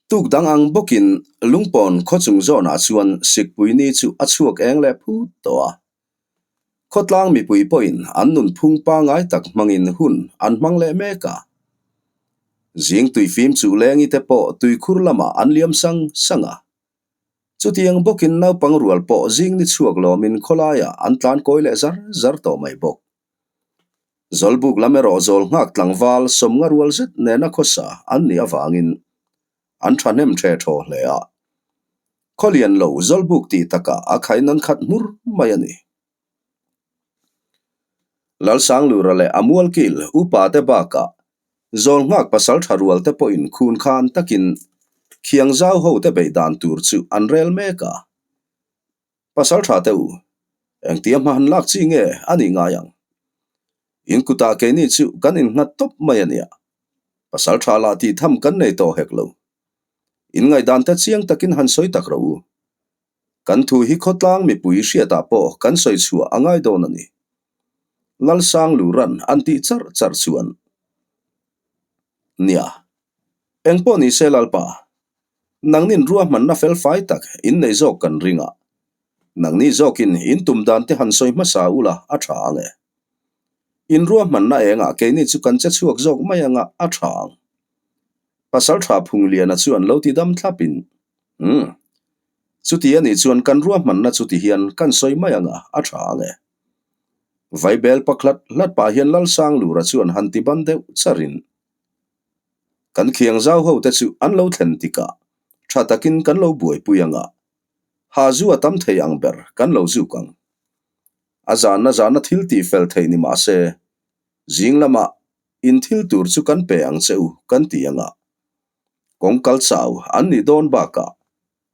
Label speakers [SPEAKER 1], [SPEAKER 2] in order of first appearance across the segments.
[SPEAKER 1] Tuk dang ang bawkin Lungpawn khawchung zawnah chuan Sikpui ni chu a chhuak eng leh phut tawh a. Khawtlang mipui pawhin an nunphung pangngai tak hmangin hun an hmang leh mek a. Zing tuifim chu lengi te pawh tuikhur lamah an liam sang sang a. Chutiang bawkin naupang rual pawh zing ni chhuak lawmin khawlaiah an tlan kawi leh zar zar tawh mai bawk. Zawlbuk lam erawh zawl nghak tlangval sawmnga rual zet nena khawsa an nih avangin an thahnem the thaw hle a. Khawlian lo Zawlbuk tih takah a khain an khat hmur mai a ni. Lalsanglura leh a mualkil upa te bakah zawl nghak pasal tha rual te pawhin khun khan takin khiang zau ho te beih dan tur chu an rel mek a. Pasal tha teh u, engtia hma han lak chi nge a nih ngai ang? In kutah keini chu kan innghat tawp mai a nia. Pasal tha lah tih tham kan nei tawh hek lo. In ngaihdan te chiang takin han sawi tak rawh u. Kan thu hi khawtlang mipui hriatah pawh kan sawi chhuah a ngai dawn a ni. Lalsang Luran an tih charh charh chuan. Nia, engpawh ni se Lalpa, Nangnin ruahmanna fel fai tak in nei zawk kan ring a, nangni zawkin in tum dan te han sawi hmasa ula a tha ang e. In ruahmanna engah keini chu kan che chhuak zawk mai anga a tha ang. Pasaltha Phungliana chuan lo ti dam thlap in, Umm. Chuti a nih chuan kan ruahmanna chu ti hian kan sawi mai anga a tha ang e. Vaibel pakhat hlat pah hian Lalsanglura chuan han ti ban deuh char in, Kan khiang zau ho te chu an lo thlen tikah tha takin kan lo buaipui anga, ha zu a tam thei ang ber kan lo zuk ang. A zana zana thil tih fel theih ni mah se, zing lamah in thil tur chu kan pe ang che u kan ti anga, kawng kal chau an nih dawn bakah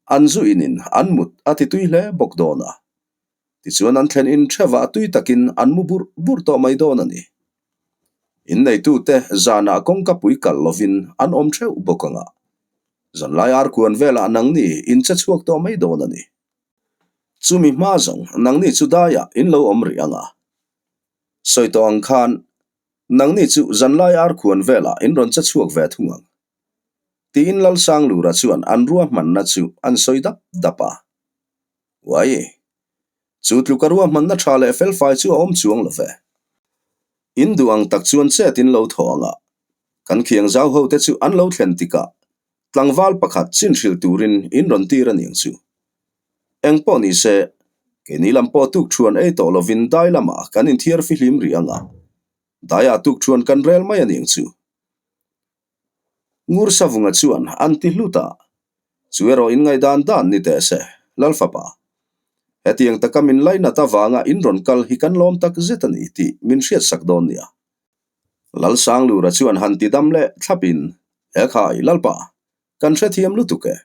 [SPEAKER 1] an zu inin an mut a ti tui hle bawk dawn a. Tichuan an thlen in thevah tui takin an mu burh burh tawh mai dawn a ni. Inneitute zanah kawngka pui kalh lovin an awm theuh bawk ang a, zanlai arkuan velah nangni in che chhuak tawh mai dawn a ni. Chumi hma zawng nangni chu daiah in lo awm rih ang a. Sawi tawh ang khan nangni chu zanlai arkhuan velah in rawn che chhuak ve thung ang. Tiin Lalsanglura chuan an ruahmanna chu an sawi dap dap a. Uai! Chu tluka ruahmanna tha leh felfai chu a awm chuang lo ve. In duh ang tak chuan chet in lo thaw ang a, kan khiang zau ho te chu an lo thlen tikah tlangval pakhat chin hrilh turin in rawn tir a niang chu. Eng pawh ni se, keini lam pawh tuk thuan ei tawh lovin dai lamah kan inthiar fihlim rih ang a, daiah tuk thuan kan rel mai a niang chu. Ngur Savunga chuan an ti hlut a, Chu erawh in ngaihdan dan ni teh se, Lalfapa. Hetiang taka min lainat avanga in rawn kal hi kan lawm tak zet a ni tih min hriatsak dawn nia. Lalsanglura chuan han ti dam leh thlapin, He khai, Lalpa, kan hrethiam lutuk e.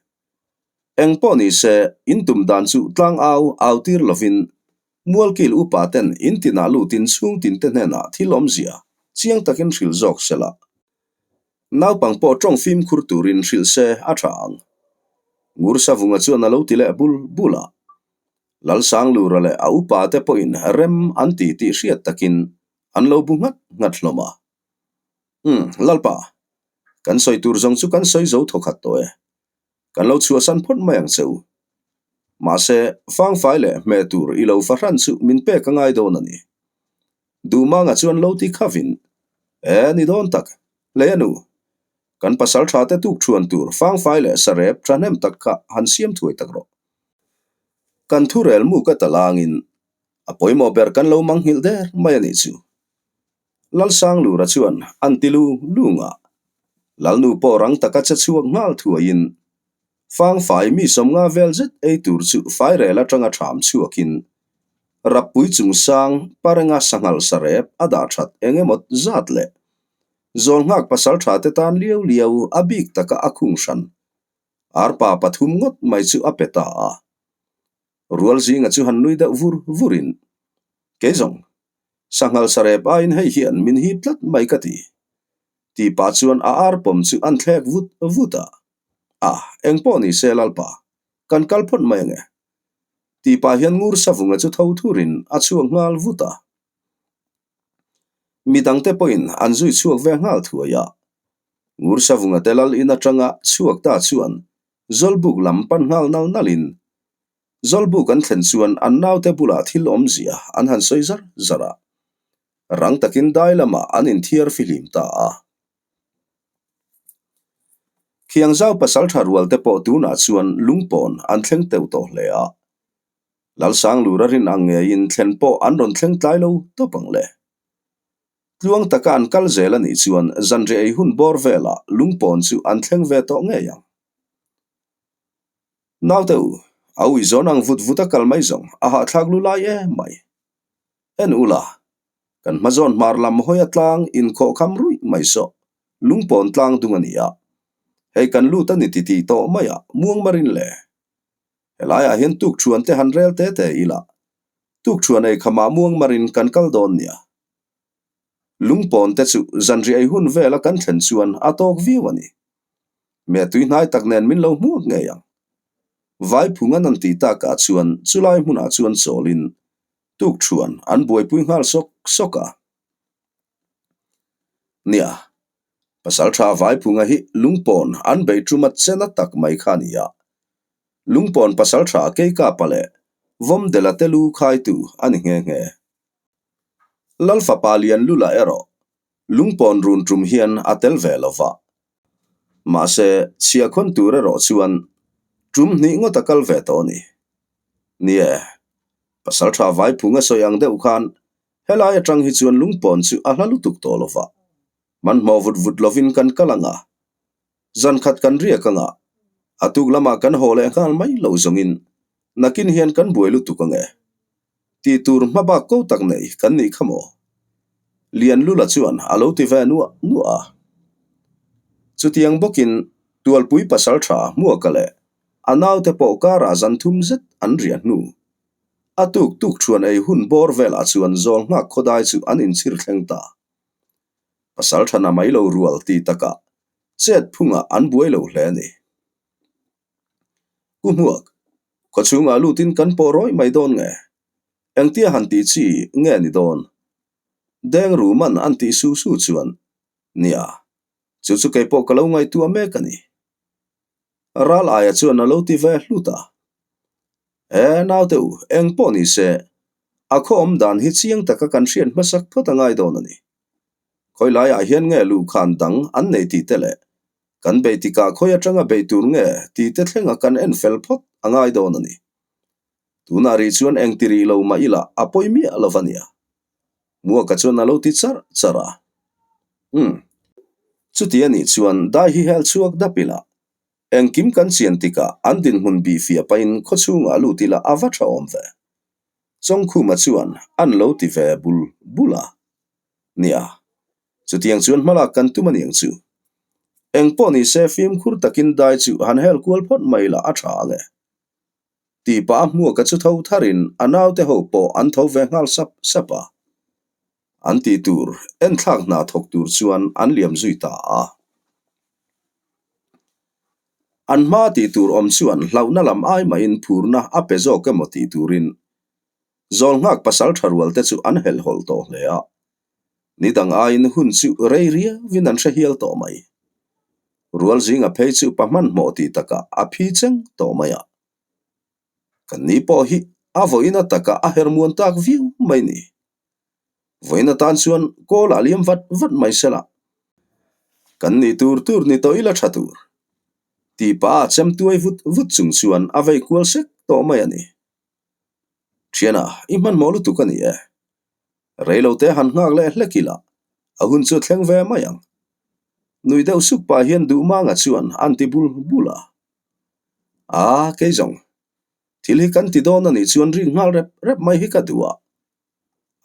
[SPEAKER 1] Eng pawh ni se, in tum dan chu tlang au au tir lovin Mualkil upa ten in tinah lutin chhung tin te hnenah thil awmzia chiang takin hrilh zawk se la. Naupang pawh tawng fimkhur turin hrilh se a tha ang. Ngur Savunga chuan a lo ti leh bul bul a. Lalsanglura leh a upa te pawhin rem an ti tih hriat takin an lo bu nghat nghat hlawm a. Umm, Lalpa, kan sawi tur zawng chu kan sawi zo thawkhat tawh e. Kan lo chhuahsan phawt mai ang che u. Mahse, fangfai leh hmeh tur i lo fahran chu min pek a ngai dawn a ni. Duhmanga chuan lo ti khavin, E, ni dawn tak, hlei a nu. Kan pasal tha te tuk thuan tur fangfai leh sarep thahnem tak kha han siam thuai tak rawh. Kan thurel mu ka talangin a pawimawh ber kan lo manghilh der mai a nih chu. Lalsanglura chuan an ti lu lung a, Lalnu pawh rang taka che chhuak nghal thuaiin Fangfai mi sawmnga vel zet ei tur chu fairel atanga ṭham chhuakin Rappui chungsang parenga sanghal sarep a dah ṭhat eng emaw zat leh Zawlnghak pasalṭha te tan liau liau a bik taka a khung hran arpa pathum ngawt mai chu a pe ta a. Rual zinga chu han nui deuh vur vurin, Kei zawng, sanghal sarep aiin hei hian min hip tlat mai ka ti. Tih pah chuan a ar pawm chu an thlek vut vut a. A, engpawh ni se Lalpa, kan kal phawt mai ange. Tih pah hian ngur savunga chu tho thurin a chhuak nghal vut a. Midangte pawhin an zui chhuak ve nghal thuai a. Ngursavunga te lal in atanga chhuak ta chuan Zawlbuk lam pan nghal nal nalin Zawlbuk an thlen chuan an naute bulah thil awmzia an han sawi zar zar a, rang takin dai lamah an inthiar fihlim ta a. Khiangzau pasaltha rual te pawh tunah chuan lungpawn an thleng teuh tawh hle a. Lalsanglura rin ang ngeiin thlen pawh an rawn thleng tlai lo tawp ang le. Tluang taka an kal zel a nih chuan zanriah ei hun bawr velah lungpawn chu an thleng ve tawh ngei ang. Naute u, a ui zawn ang vut vut a kal mai zawng a hahthlak lu lai em mai. En ula, kan hmazawn hmar lam hawi a tlang inkhawh kham ruih mai saw, lungpawn tlang dung a ni a. Hei kan lut a ni ti tih tawh mai a, muang marin le. Helaiah hian tukthuan te han rel te te ila, tukthuan ei khamah muang marin kan kal dawn nia. Lungpawn te chu zanriah ei hun vela kan thlen chuan a tawk viau a ni. Meh tui hnai tak nen min lo hmuak ngei ang. Vaiphung an an tih takah chuan chulai hmunah chuan chawlin tukthuan an buaipui nghal sawk sawk a. Nia, Pasaltha Vaiphunga hi lungpawn an bei tuma chena tak mai kha a ni a. Lungpawn Pasaltha Keikapa leh Vawmdela te lu khaitu a ni nghe nghe. Lalfapa Lianlula erawh lungpawn run tum hian a tel ve lo va. Mahse, chhiahkhawn tur erawh chuan tum hnih ngawt a kal ve tawh a ni. Nie, Pasaltha Vaiphung a sawi ang deuh khan helai atang hi chuan lungpawn chu a hla lutuk tawh lo va. Hmanhmawh vut vut lovin kan kal ang a, zan khat kan riak ang a, a tuk lamah kan haw leh nghal mai lo zawngin nakin hian kan buai lutuk ang e. Tih tur hma bak ko tak nei kan nih kha maw? Lianlula chuan a lo ti ve nuah nuah a. Chutiang bawkin Tualpui pasaltha Hmuaka leh a naute pawh karah zan thum zet an riah hnu. A tuk tuk thuan ei hun bawr velah chuan zawl nghak khawdai chu an inchhir thleng ta. Pasaltha na mai lo rual tih takah chet phungah an buai lo hle a ni. Ku Hmuak, khaw chhungah lutin kan pawh rawih mai dawn nge? Engtia han tih chi nge ni dawn? Deng Ruman an tih su su chuan, Nia, chu chu kei pawh ka lo ngaihtuah mek a ni. Ral aia chuan a lo ti ve hlut a. E, naute u, eng pawh ni se, a khaw awm dan hi chiang taka kan hriat hmasak phawt a ngai dawn a ni. Khawi laiah hian nge luhkhan dang an nei tih te leh Kan bei tikah khawi atanga bei tur nge tih te thlenga kan en fel phawt a ngai dawn a ni. Tunah rih chuan eng ti rih lo mah ila a pawi miah lo va nia. Muaka chuan a lo ti charh charh a. Umm. Chuti a nih chuan dai hi hel chhuak dap ila engkim kan chian tikah an dinhmun bih fiah pahin khawchhungah lut ila a va tha awm ve. Chawngkhuma chuan an lo ti ve bul bul a. Nia. Chutiang chuan hmalak kan tum a niang chu. Eng pawh ni se fimkhur takin dai chu han hel kual phawt mai la a tha ang e. Tih pah a hmuaka chu tho tharin a naute ho pawh an tho ve nghal sap sap a. An tih tur enthlak hna thawk tur chuan an liam zui ta a. An hma tih tur awm chuan hlauhna lam ai mahin phurna a pe zawk emaw tih turin Zawlnghak pasal tha rual te chu an helhhawlh tawh hle a. Ni dang aiin hun chu rei riauin an hre hial tawh mai. Rual zinga phei chu pa hmanhmawh tih takah a phi cheng tawh mai a. Kan ni pawh hi a vawiin ataka a hermuan tak viau mai ni. Vawiin atan chuan kawl ah liam vat vat mai sela. Kan nih tur tur ni tawh ila tha tur. Tih pah a chem tuai vut vut chung chuan a vei kual sek tawh mai a ni. Thiana, i hmanhmawh lutuk a ni e. Reilote han nghak leh hlek ila, a hun chu thleng ve mai ang. Nui deuh suk pah hian Duhmanga chuan an ti bul bul a. A, kei zawng, thil hi kan ti dawn a nih chuan ring nghal rep rep mai hi ka duh a.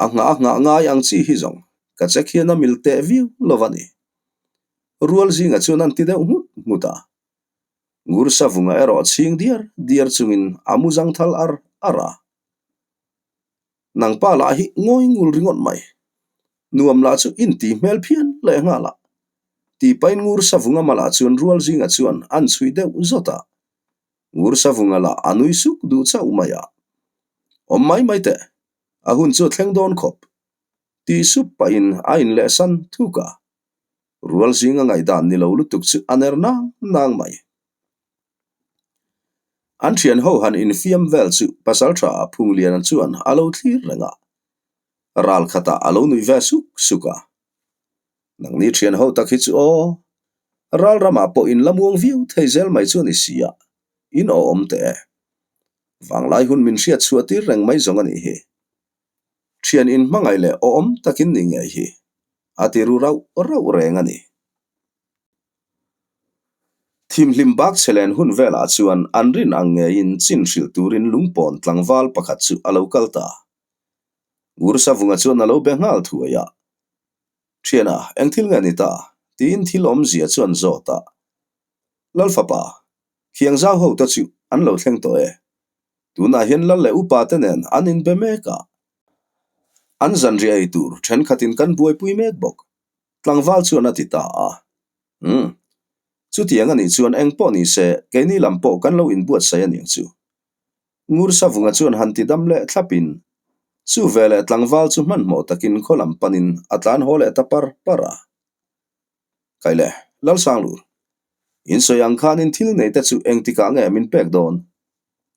[SPEAKER 1] A nghah a nghah ngai ang chi hi zawng, ka check hian a mil teh viau lo a ni. Rual zinga chuan an ti deuh nghut nghut a. Ngursa vunga erawh chhing diar diar chungin a mu zang thal ar ar a. Nangpa lah hi ngawi ngul ringawt mai. Nuam lah chu inti hmel phian leh nghal a. Tihpain Ngursa vunga malah chuan rual zinga chuan an chhui deuh zawt a. Ngursa vunga lah a nui suk duh chauh mai a. Awm mai mai teh, a hun chu a thleng dawn khawp. Tih sup pahin a inlehsan thuk a. Rual zinga ngaihdan ni lo lutuk chu a ner nang nang mai. An thian ho han infiam vel chu Pasaltha Phungliana chuan a lo thlir reng a. Ral khatah a lo nuih ve suk suk a. Nangni thian ho tak hi chu aw, ral ramah pawh in la muang viau thei zel mai chu a ni si a, in aw awm teh e. Vanglai hun min hriat chhuah tir reng mai zawng a nih hi. Thian in hmangaih leh aw awm takin ni ngei hi, a ti ru rauh rauh reng a ni. Thimhlim bak chhe len hun velah chuan an rin ang ngeiin chin hrilh turin lungpawn tlangval pakhat chu a lo kal ta. Ngursavunga chuan a lo be nghal thuai a, Thiana, eng thil nge ni ta? tiin thil awmzia chuan zawt a. Lalfapa, Khiangzau ho te chu an lo thleng tawh e. Tunah hian lal leh upa te nen an inbe mek a. An zanriah ei tur thenkhatin kan buaipui mek bawk. Tlangval chuan a ti ta a. Umm. Chutiang a nih chuan eng pawh ni se, keini lam pawh kan lo inbuatsaih a niang chu. Ngur Savunga chuan han ti dam leh thlapin, chu veleh tlangval chu hmanhmawh takin khaw lam panin a tlan haw leh ta par par a. Kaile, Lalsanglur, in sawi ang khanin thil nei te chu engtikah nge min pek dawn?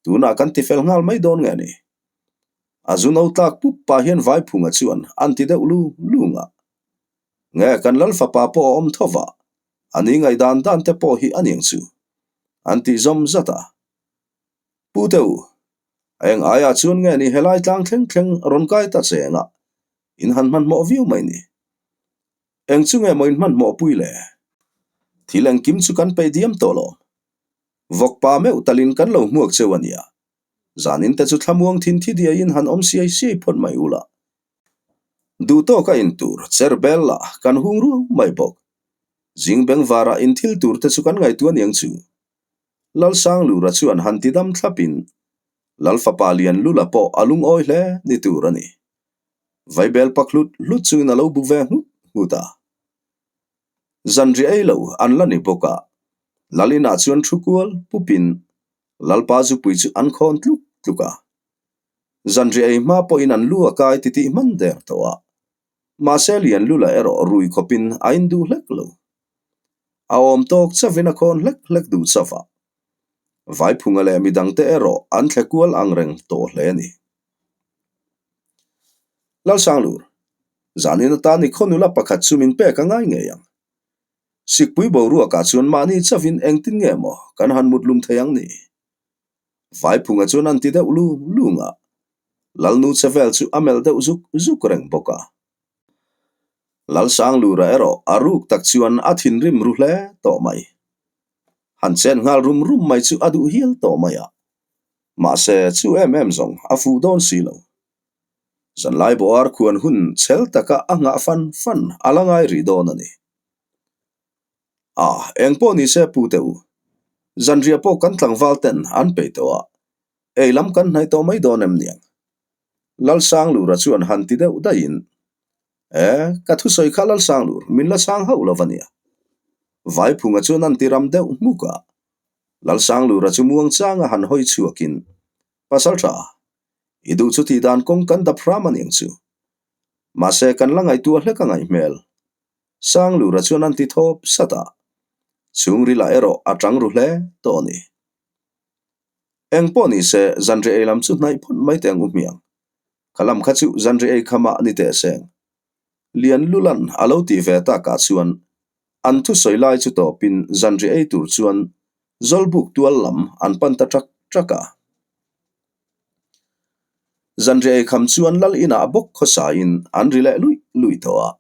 [SPEAKER 1] Tunah kan ti fel nghal mai dawn nge ni? A zu no tlak pup pah hian Vaiphunga chuan an ti deuh lung lung a. Nge kan Lal fapa pawh a awm tho va, a ni ngaihdan dan te pawh hi a niang chu, an tih zawm zat a. Pu te u, a eng aiah chuan nge ni helai tlang thleng thleng rawn kai ta cheng a, in han hmanhmawh viau mai ni. Eng chu nge maw in hmanhmawh pui le? Thil engkim chu kan peih diam tawh lo. Vawkpa meuh talin kan lo hmuak cheu a nia. Zanin te chu thlamuang thin thi diaiin han awm siai siai phawt mai ula. Duh tawk a in tur cher bel lah kan hung ruau mai bawk. Zing bengvarah in thil tur te chu kan ngaihtuah aniang chu. Lalsanglura chuan han ti dam thlapin Lalfapa Lianlula pawh a lungawi hle ni tur a ni. Vaibel pak hlut hlut chungin a lo bu ve nghut nghut a. Zanriah ei lo an la ni bawk a, Lalinah chuan thu kual pupin Lalpa zupui chu an khawn tluk tluk a. Zanriah ei hma pawhin an lu a kai titih hman der tawh a. Mahse Lianlula erawh rui khawpin a induh hlek lo. A awm tawk chavin a khawn hlek hlek duh chauh a. Vaiphunga leh midangte erawh an thle kual ang reng tawh hle a ni. Lalsanglur, zanin atan i khaw nula pakhat chu min pek a ngai ngei ang. Sikpui boruakah chuan mahni chavin engtin nge maw kan han mut lum thei ang ni? Vaiphunga chuan an ti deuh lung lung a, Lalnu che vel chu a melh deuh zuk zuk reng bawk a. Lalsanglura erawh a ruk tak chuan a thinrim ru hle tawh mai. Han chen nghal rum rum mai chu a duh hial tawh mai a. Mahse, chu em em zawng a fuh dawn si lo. Zanlai bawhar khuan hun chhel taka a nghah fan fan a la ngai rih dawn a ni. A, eng pawh ni se pu teh u. Zanriah pawh kan tlangval ten an peih tawh a, ei lam kan hnaih tawh mai dawn em niang? Lalsanglura chuan han ti deuh daihin, E, ka thusawi kha Lalsanglur, min la chhang hauh lo va nia. Vaiphunga chuan an ti ram deuh hmuk a. Lalsanglura chu muangchanga han hawi chhuakin, Pasaltha, i duh chu tih dan kawng kan dap hram aniang chu. Mahse, kan la ngaihtuah hlek a ngaih hmel. Sanglura chuan an ti thawp sat a, chhungrilah erawh a tang ru hle tawh a ni. Eng pawh ni se, zanriah ei lam chu hnaih phawt mai teh ang u hmiang. Ka lam kha chu zanriah ei khamah ni teh seng. Lian Lulan a lo tih ve takah chuan an thusawi lai chu tawpin zanriah ei tur chuan Zawlbuk tual lam an pan ta ṭak ṭak a. Zanriah ei kham chuan Lal inah bawk khawsain an ri leh luih luih tawh a.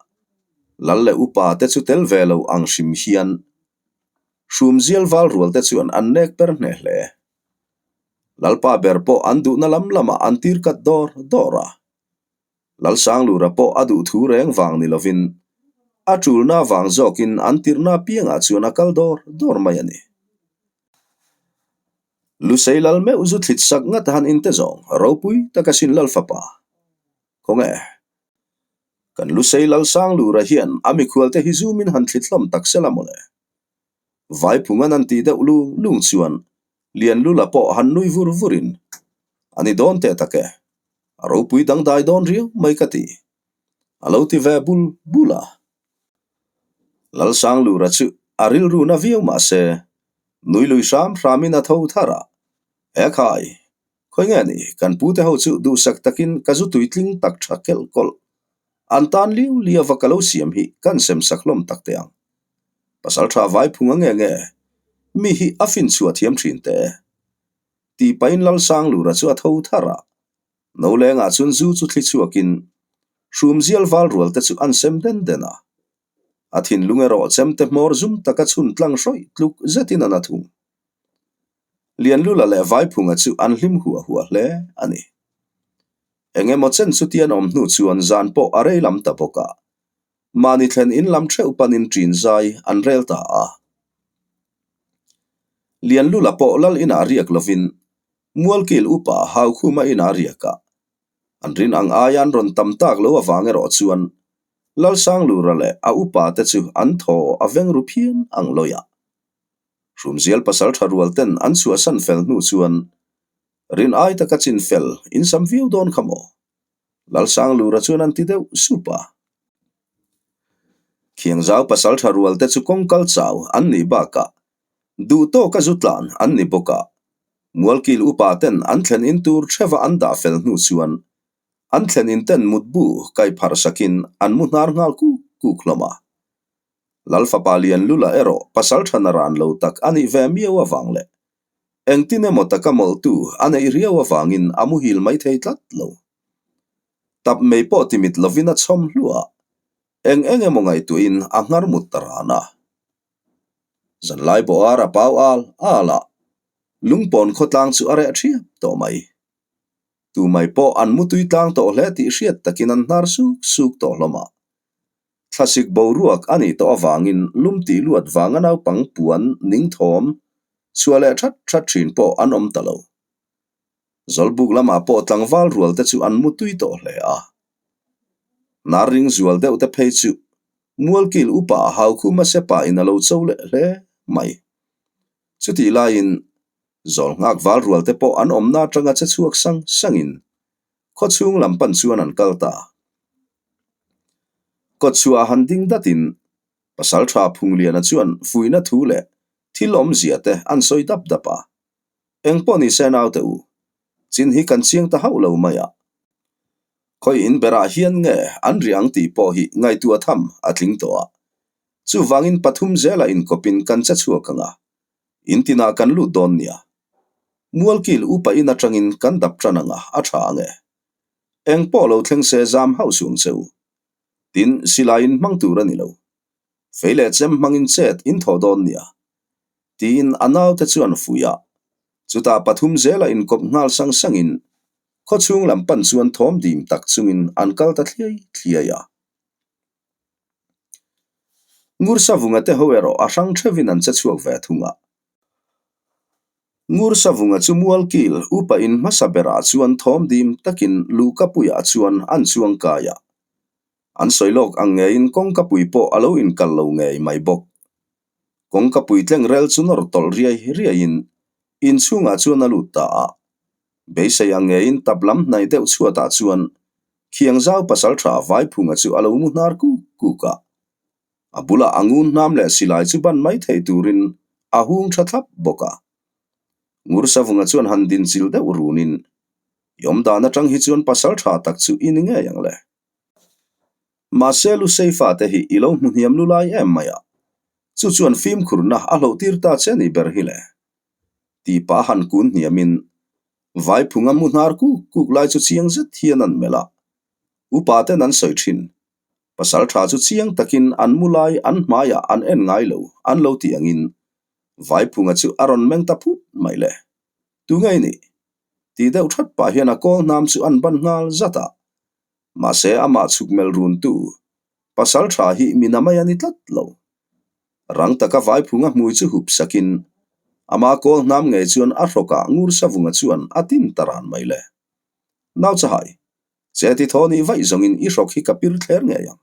[SPEAKER 1] Lal leh upa te chu tel ve lo ang hrim hian Hrumzial val rual te chuan an nek per hneh hle. Lalpa ber pawh an duhna lam lamah an tir kat dawr dawr a. Lalsanglura pawh a duh thu reng vang ni lovin a tulna vang zawkin an tirhna piangah chuan a kal dawr dawr mai a ni. Lusei lal meuh zu thlit sak ngat han inte zawng ropui taka sin lal fapa. Khawnge? Kan Lusei Lalsanglura hian a mikhualte hi zumin han thlit hlawm tak sela mawle. Vaiphungan an tih deuh lung lung chuan Lianlula pawh han nui vur vurin, A ni dawn teh tak e, a ropui dangdai dawn riau mai ka ti. A lo ti ve bul bul a. Lalsanglura chu a rilru na viau mah se, nui lui hram hramin a tho thar a, He khai, khawi nge ni, kan pute ho chu duhsak takin ka zu tuitling tak tha kelh kawlh. An tan liu liau va ka lo siam hi kan sem sak hlawm tak teh ang. Pasal tha vai phung a nge nge, mi hi a fin chhuah thiam thin teh e. Tih pahin Lalsanglura chu a tho thar a, No lengah chuan zu chu thli chhuakin hrumzial val rual te chu an sem den den a. A thinlung erawh chemte hmawr zum taka chhun tlang hrawih tluk zetin a na thung. Lianlula leh Vaiphunga chu an hlim huah huah hle a ni. Eng emaw chen chutian awm hnu chuan zan pawh a rei lam ta bawk a, mahni thlen in lam theuh panin ṭin zai an rel ta a. Lianlula pawh lal inah riak lovin Mualkil upa Haukhuma inah riak a, an rin ang aia an rawn tam tak lo avang erawh chuan Lalsanglura leh a upa te chu an thaw a veng ru phian ang lawi a. Hrumzial pasal tha rual ten an chhuahsan fel hnu chuan rin ai taka chin fel in sam viau dawn kha maw? Lalsanglura chuan an ti deuh sup a. Khiangzau pasal tha rual te chu kawngkal chau an nih bakah Duh tawka zu tlan an ni bawk a, Mualkil upa ten an thlen in tur theva an dah fel hnu chuan an thlen in ten mutbu kai pharh sakin an mu hnar nghal kuk kuk hlawm a. Lal fapa lian lula erawh pasal than a ran lo tak a nih ve miau avang leh engtin emaw taka mawlhtu a neih riau avangin a muhil mai thei tlat lo. Tap mei pawh timit lovin a chhawm hluah a, eng eng emaw ngaihtuahin a nghar mut ta ran a. Zanlai pawh ar a pau al al a, lungpawn khawtlang chu a reh thiap tawh mai. Tumai pawh an mutui tlang tawh hle tih hriat takin an hnar suk suk tawh hlawm a. Thlasik boruak a nih tawh avangin lum tih luat vanga naupang puan ning thawm chhuah leh that that thin pawh an awm ta lo. Zawlbuk lamah pawh tlangval rual te chu an mutui tawh hle a. Hnar ring zual deuh te phei chu Mualkil upa Haukhuma Sepa in a lo cho leh hle mai. Chutih laiin zawl nghak val rual te pawh an awmna atanga che chhuak sang sangin khawchhung lam pan chuan an kal ta. Kawtchhuah han ding datin Pasaltha Phungliana chuan fuihna thu leh thil awmzia te an sawi dap dap a. Eng pawh ni se naute u, chin hi kan chiang ta hauh lo mai a. Khawi in berah hian nge an ri ang tih pawh hi ngaihtuah tham a tling tawh a. Chuvangin pathum zela inkawpin kan che chhuak ang a, in tinah kan lut dawn nia. Mualkil upa in atangin kan dap tan ang a, a tha ang e. Eng pawh lo thleng se zam hauh suang che u. Tin, silai in hmang tur a ni lo. Fei leh chem hmangin chet in thawh dawn nia. Tiin a naute chuan fuih a. Chutah pathum zela inkawp nghal sang sangin khawchhung lam pan chuan thawm dim tak chungin an kal ta thliai thliai a. Ngursavunga te ho erawh a hrang theuhin an che chhuak ve thung a. Ngursavunga chu Mualkil upa in hmasa berah chuan thawm dim takin Luhkapuiah chuan an chuang kai a. An sawi lawk ang ngeiin kawngkapui pawh a lo inkal lo ngei mai bawk. Kawngkapui tleng rel chu nawr tawlh riai riaiin inchhungah chuan a lut ta a. Beisei ang ngeiin tap lam hnaih deuh chhuatah chuan Khiangzau pasaltha Vaiphunga chu a lo mu hnar kuk kuk a. A bulah a ngun hnam leh silai chu ban mai thei turin a hung tha thlap bawk a. Ngursavunga chuan han dinchil deuh runin, I awmdan atang hi chuan pasaltha tak chu i ni ngei ang le. Mahse Lusei fate hi i lo hmu hniam lu lai em mai a, chu chuan fimkhurna a hloh tir ta che ni ber hi le. Tih pah han kun hniamin Vaiphunga mu hnar kuk kuk lai chu chiang zet hian an melh a, upa ten an sawi thin. Pasal tha chu chiang takin an mu lai an hmaiah an en ngai lo an lo tih angin Vaiphunga chu a rawn meng ta phut mai le. Tunge i nih? Tih deuh that pah hian a kawl hnam chu an ban nghal zat a. Mahse amah chhuk melh runtu pasal tha hi mi na mai a ni tlat lo. Rang taka Vaiphunga hmui chu hup sakin ama kawl hnam ngei chuan a hrawkah ngur savunga chuan a tin ta ran mai le. Nau chahai, che ti thaw nih vaih zawngin i hrawk hi ka pir thler ngei ang.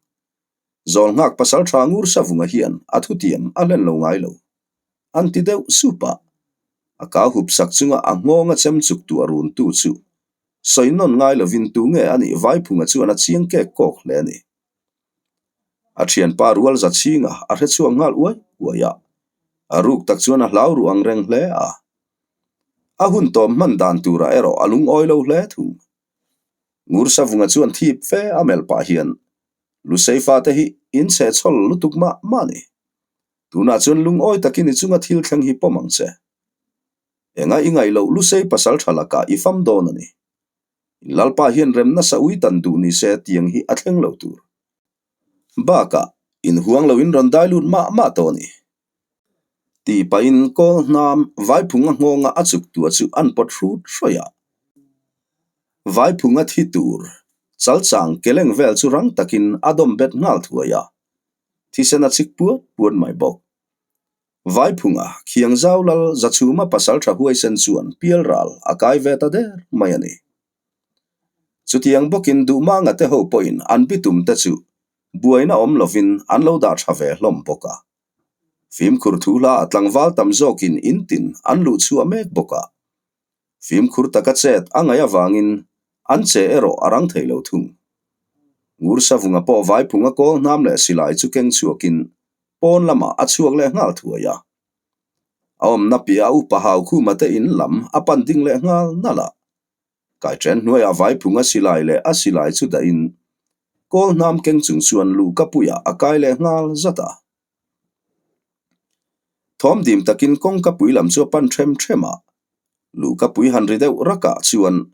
[SPEAKER 1] Zawl nghak pasal tha ngur savunga hian a thutiam a hlen lo ngai lo. An ti deuh sup a, a kau hup sak chunga a nghawnga chem chuk tuah runtu chu sawi nawn ngai lovin tu nge a nih Vaiphunga chuan a chiang kek kawk hle a ni. A thianpa rual za chhinga a hre chhuak nghal uai uai a, a ruk tak chuan a hlau ruh ang reng hle a. A hun tawp hman dan turah erawh a lungawi lo hle thung. Ngur Savunga chuan thip fe a melh pah hian, Lusei fate hi in chhehchhawl lutuk mah mah ni. Tunah chuan lungawi takin i chunga thil thleng hi pawm ang che. Enga i ngaih loh Lusei pasal tha lakah i fam dawn a ni. In Lalpa hian rem nasa ui tan duh ni se tiang hi a thleng lo tur. Bakah, in huang lo in rawn dai lut mah mah tawh a ni. Tih pahin kawl hnam Vaiphunga nghawnga a chuk tua chu an pawt hrut hrawih a. Vaiphunga thi tur chalchang keleng vel chu rang takin a dawm bet nghal thuai a, thisen a chik puat puat mai bawk. Vaiphunga khiang zau lal Zachhuma pasal tha huaisen chuan pialral a kai ve ta der mai a ni. Chutiang bawkin duhmanga te ho pawhin an bitum te chu buaina awm lovin an lo dah tha ve hlawm bawk a. Fimkhur thu hla a tlangval tam zawkin in tin an luh chhuah mek bawk a. Fimkhur taka chet a ngaih avangin an che erawh a rang thei lo thung. Ngur Savunga pawh Vaiphunga kawl hnam leh silai chu keng chhuakin pawn lamah a chhuak leh nghal thuai a. A awmna piah a upa Haukhuma te in lam a pan ding leh nghal nalh a. Kaiṭen hnuaiah Vaiphunga silai leh a silai chu dahin kawl hnam keng chung chuan luhkapuiah a kai leh nghal zat a. Thawm dim takin kawngkapui lam chu a pan ṭhem ṭhem a, luhkapui han ri deuh rakah chuan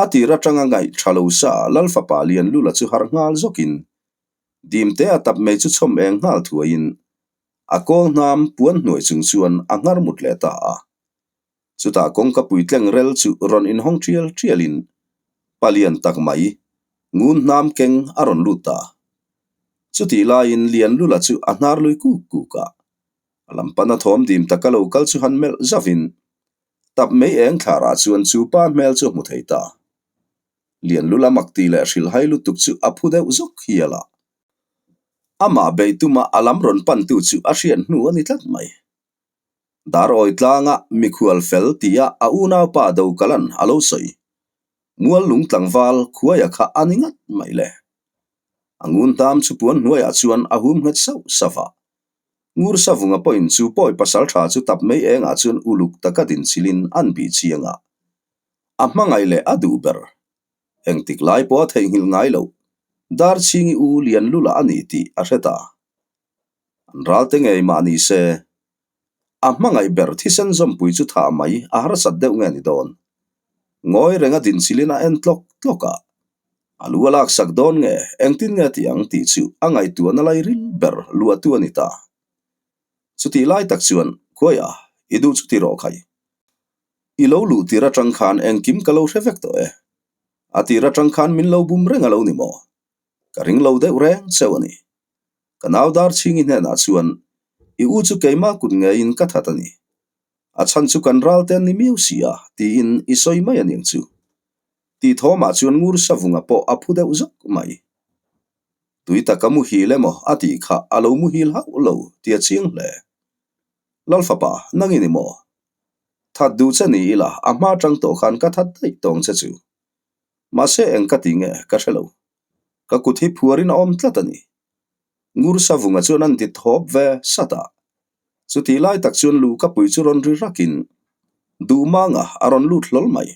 [SPEAKER 1] a tir aṭanga ngaih ṭha lo sa Lalfapa Lianlula chu harh nghal zawkin dimte a tap mai chu chhawm eng nghal thuaiin a kawl hnam puan hnuai chung chuan a nghar mut leh ta a. Chutah kawngkapui tleng rel chu rawn inhawng ṭial ṭialin palian tak mai ngun hnam keng a rawn lut ta. Chutih laiin Lianlula chu a hnar lui kuk kuk a, a lam pana thawm dim taka lo kal chu han melh zavin tap mai eng thlarah chuan chu pa hmel chu a hmu thei ta. Lianlula mak tih leh hrilhhai lutuk chu a phu deuh zawk hial a. Amah beih tuma a lam rawn pantu chu a hriat hnu a ni tlat mai. Dar awi tlanga mikhual fel tia a unaupa Dokalan a lo sawi. Mual lung tlangval khuaia kha a ni ngat mai le. A ngun tam chu puan hnuaiah chuan a hum nghet sauh sauh a. Ngur Savunga pawhin chu pawi pasal tha chu tap mai engah chuan uluk taka din chilin an bih chiang a. A hmangaih leh a duh ber. Engtik lai pawh a theihnghilh ngai loh. Darchhingi u Lianlula a ni tih a hre ta. An ralte ngei mah ni se, a hmangaih ber thisen zawmpui chu thah mai a harsat deuh nge ni dawn. Ngawi renga dinchilin a en tlawk tlawk a, a lu a laksak dawn nge engtin nge tih ang tih chu a ngaihtuahna lai ril ber luahtu a ni ta. Chutih lai tak chuan, Khuaia, i duh chu ti rawh khai. I lo luh tir atang khan engkim ka lo hre vek tawh e. A tir atang khan min lo bum reng a lo ni maw? Ka ring lo deuh reng cheu a ni. Ka nau dar chhingi hnenah chuan, I u chu keimah kut ngeiin ka that a ni. A chhan chu kan ral te an ni miau si a, tiin i sawi mai a niang chu. Tih thawmah chuan ngur savunga pawh a phu deuh zawk mai. Tui taka muhil emaw a tih kha a lo muhil hauh lo tia chiang hle. Lalfapa, nang i ni maw? That duh che ni ila, a hma atang tawh khan ka that daih tawng che chu. Mahse eng ka ti nge ka hre lo. Ka kut hi phuarin a awm tlat a ni. Ngur Savunga chuan an ti thawp ve sat a. Chutih lai tak chuan luhkapui chu rawn ri rakin Duhmanga a rawn lut hlawl mai.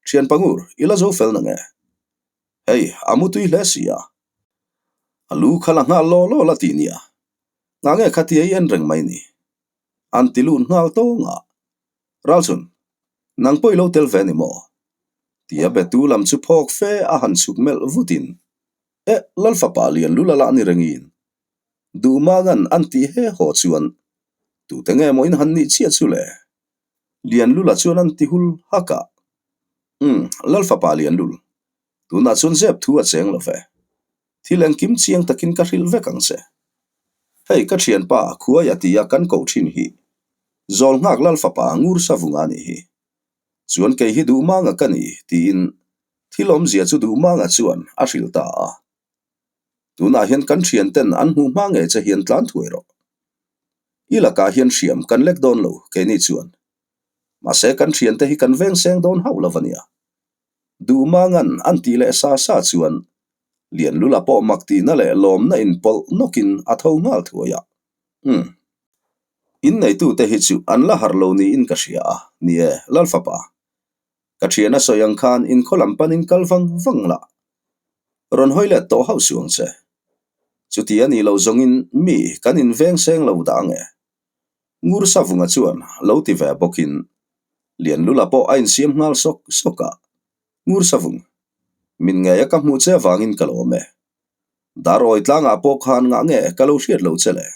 [SPEAKER 1] Thian Pangur, i la zo fel na nge? Hei, a mu tui hle si a. A lu kha la nghal law law la tih nia. Ngah nge khatia i en reng mai ni? An ti lut nghal tawng a. Ralchhun, nang pawh i lo tel ve ni maw? Tia betu lam chu phawk fe a han chhuk melh vutin, Eh, Lalfapa lian lul a lah ni rengin. Duhmangan an tih he haw chuan, Tute nge maw in han nih chiah chu le? Lian lula chuan an ti hul hak a. Umm, Lalfapa lian lul, tunah chuan zep thu a cheng lo ve. Thil engkim chiang takin ka hrilh vek ang che. Hei ka thianpa khuai a tia kan koh thin hi zawl nghak lal fapa ngur savunga a nih hi. Chuan kei hi duhmanga ka ni tiin thil awmzia chu duhmanga chuan a hrilh ta a. Tunah hian kan thianten an hmuh hma ngei che hian tlan thuai rawh. I lakah hian hriam kan lek dawn lo keini chuan. Mahse kan thiante hi kan veng seng dawn hauh lo a nia. Duhmangan an tih leh sa sa chuan. Lianlula pawh mak tihna leh lawmna inpawlh nawkin a tho nghal thuai a. Umm. Inneitute hi chu an la harh lo niin ka hria a, ni e, Lalfapa. Ka thian a sawi ang khan inkhaw lam panin kal vang vang la. Rawn hawi let tawh hauh suh ang che. Chuti a nih loh zawngin mi kan inveng seng lo dah ang e. Ngur Savunga chuan lo ti ve bawkin Lianlula pawh a insiam nghal sawk sawk a. Ngur Savung, min ngei a ka hmuh che avangin ka lawm e. Dar awi tlangah pawh khan ngah nge ka lo hriat lo che le?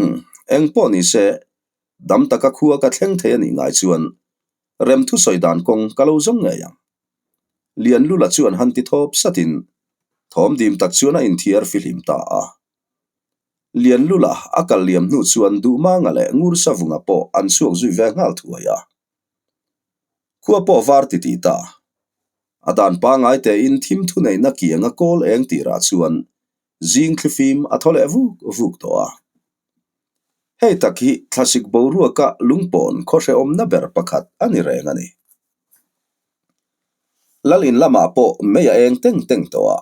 [SPEAKER 1] Umm, eng pawh ni se, dam taka khua ka thleng thei a nih ngai chuan rem thusawi dan kawng ka lo zawng ngei ang. Lianlula chuan han ti thawp satin thawm dim tak chuan a inthiar fihlim ta a. Lianlula a kal liam hnu chuan Duhmanga leh Ngursavunga pawh an chhuak zui ve nghal thuai a. Khua pawh var ti ti ta. A dan pangngai tein thim thuneihna kianga kawl eng tirah chuan zing thlifim a thaw leh vuk vuk tawh a. Hei tak hi thlasik boruaka lungpawn khaw hrehawmna ber pakhat a ni reng a ni. Lal in lamah pawh mei a eng teng teng tawh a,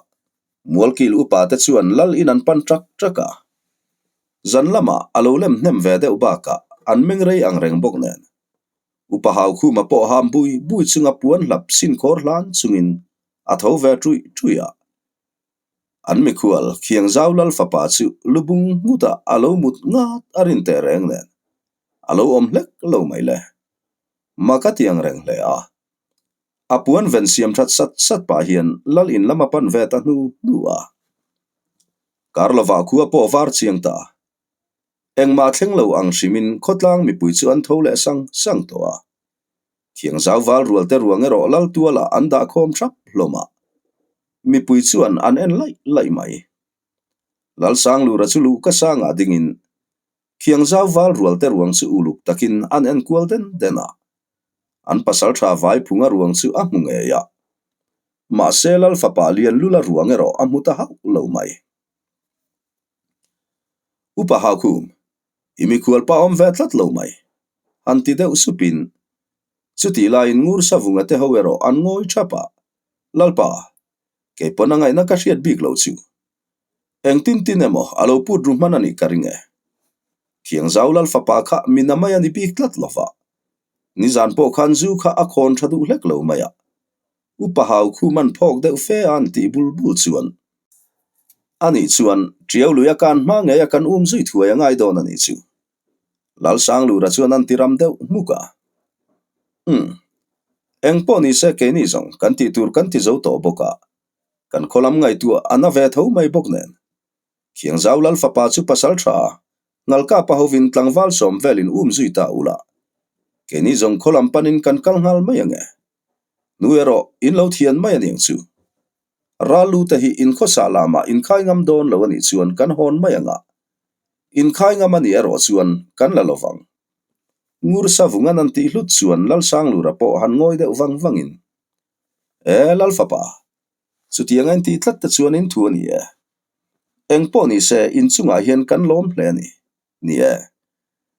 [SPEAKER 1] Mualkil upa te chuan lal in an pan ṭak ṭak a. Zan lamah a lo lem hnem ve deuh bakah an meng rei ang reng bawk nen. Upa Haukhuma pawh ham bui bui chunga puan hlap sin khawr hlan chungin a tho ve ṭuih ṭuih a. An mikhual Khiangzau lal fapa chu lubung nghutah a lo mut ngat a rin teh reng nen a lo awm hlek lo mai le. Mak a ti ang reng hle a. A puan ven siam that sat sat pah hian lal in lam a pan ve ta hnu hnu a. Kar lovah khua pawh var chiang ta. Engmah thleng lo ang hrimin khawtlang mipui chu an tho leh sang sang tawh a. Thiangzau val rual te ruang erawh lal tualah an dah khawm thap hlawm a. Mipui chuan an en laih laih mai. Lalsanglura chu luh ka sangah dingin Thiangzau val rual te ruang chu uluk takin an en kual den den a. An pasal tha vai phunga ruang chu a hmu ngei a. Mahse Lal fapa Lianlula ruang erawh a hmu ta hauh lo mai. Upa Haukhum, i mikhual pa awm ve tlat lo mai. Han ti deuh supin, chutih laiin Ngur Savunga te ho erawh an ngawi thap a, Lalpa, kei pawn a ngaihna ka hriat bik lo chu. Engtin tin emaw a lo put ru hman a nih ka ring e. Thiangzau Lal fapa kha mina mai a ni bik tlat lo va. Nizan pawh khan zu kha a khawn tha duh hlek lo mai a. Upa hau khu man phawk deuh fe a an tih bul bul chuan. Anih chuan Tiau lui a kan hma ngei a kan um zui thuai a ngai dawn a nih chu. Lalsanglura chuan an ti ram deuh hmuk a. Umm. Eng pawh ni se keini zawng kan tih tur kan ti zo tawh bawk a. Kan khaw lam ngaihtuah a na ve tho mai bawk nen. Thiangzau Lal fapa chu pasal tha a, Ngalkapa hovin tlangval sawm velin um zui ta ula. Keini zawng khaw lam panin kan kal nghal mai ang e. Nu erawh in lo thian mai aniang chu. Ral lu te hi in khawsa lamah in khai ngam dawn lo anih chuan kan hawn mai ang a. In khai ngam anih erawh chuan kan la lovang. Ngur Savungan an tih hlut chuan Lalsanglura pawh han ngawi deuh vang vangin, E Lalfapa, chutiang a intih tlat te chuan in thu a ni e. Eng pawh ni se inchungah hian kan lawm hle a ni. Ni e.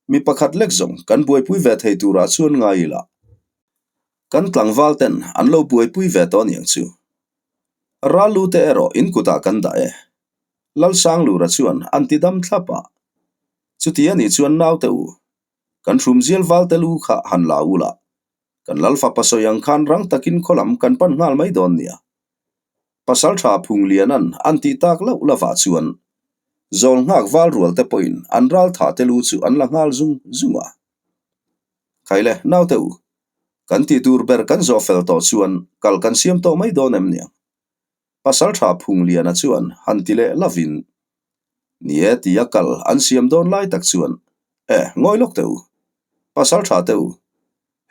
[SPEAKER 1] Mi pakhat lek zawng kan buaipui ve thei turah chuan ngai ila. Kan tlangval ten an lo buaipui ve tawh aniang chu. Ral lu te erawh in kutah kan dah e. Lalsanglura chuan an ti dam thlap a. Chuti anih chuan naute u, kan hrumzial val te lu kha han la ula. Kan Lalfapa sawi ang khan rang takin khaw lam kan pan nghal mai dawn nia. Pasal tha phung lianan an tih tak loh lovah chuan zawl nghak val rual te pawhin an ral thah te lu chu an la nghal zung zung a. Khaile, naute u, kan tih tur ber kan zawh fel tawh chuan kal kan siam tawh mai dawn em niang? Pasal tha phung liana chuan han ti leh lovin, Ni e tia kal an siam dawn lai tak chuan, E, ngawi lawk teh u. Pasal tha teh u.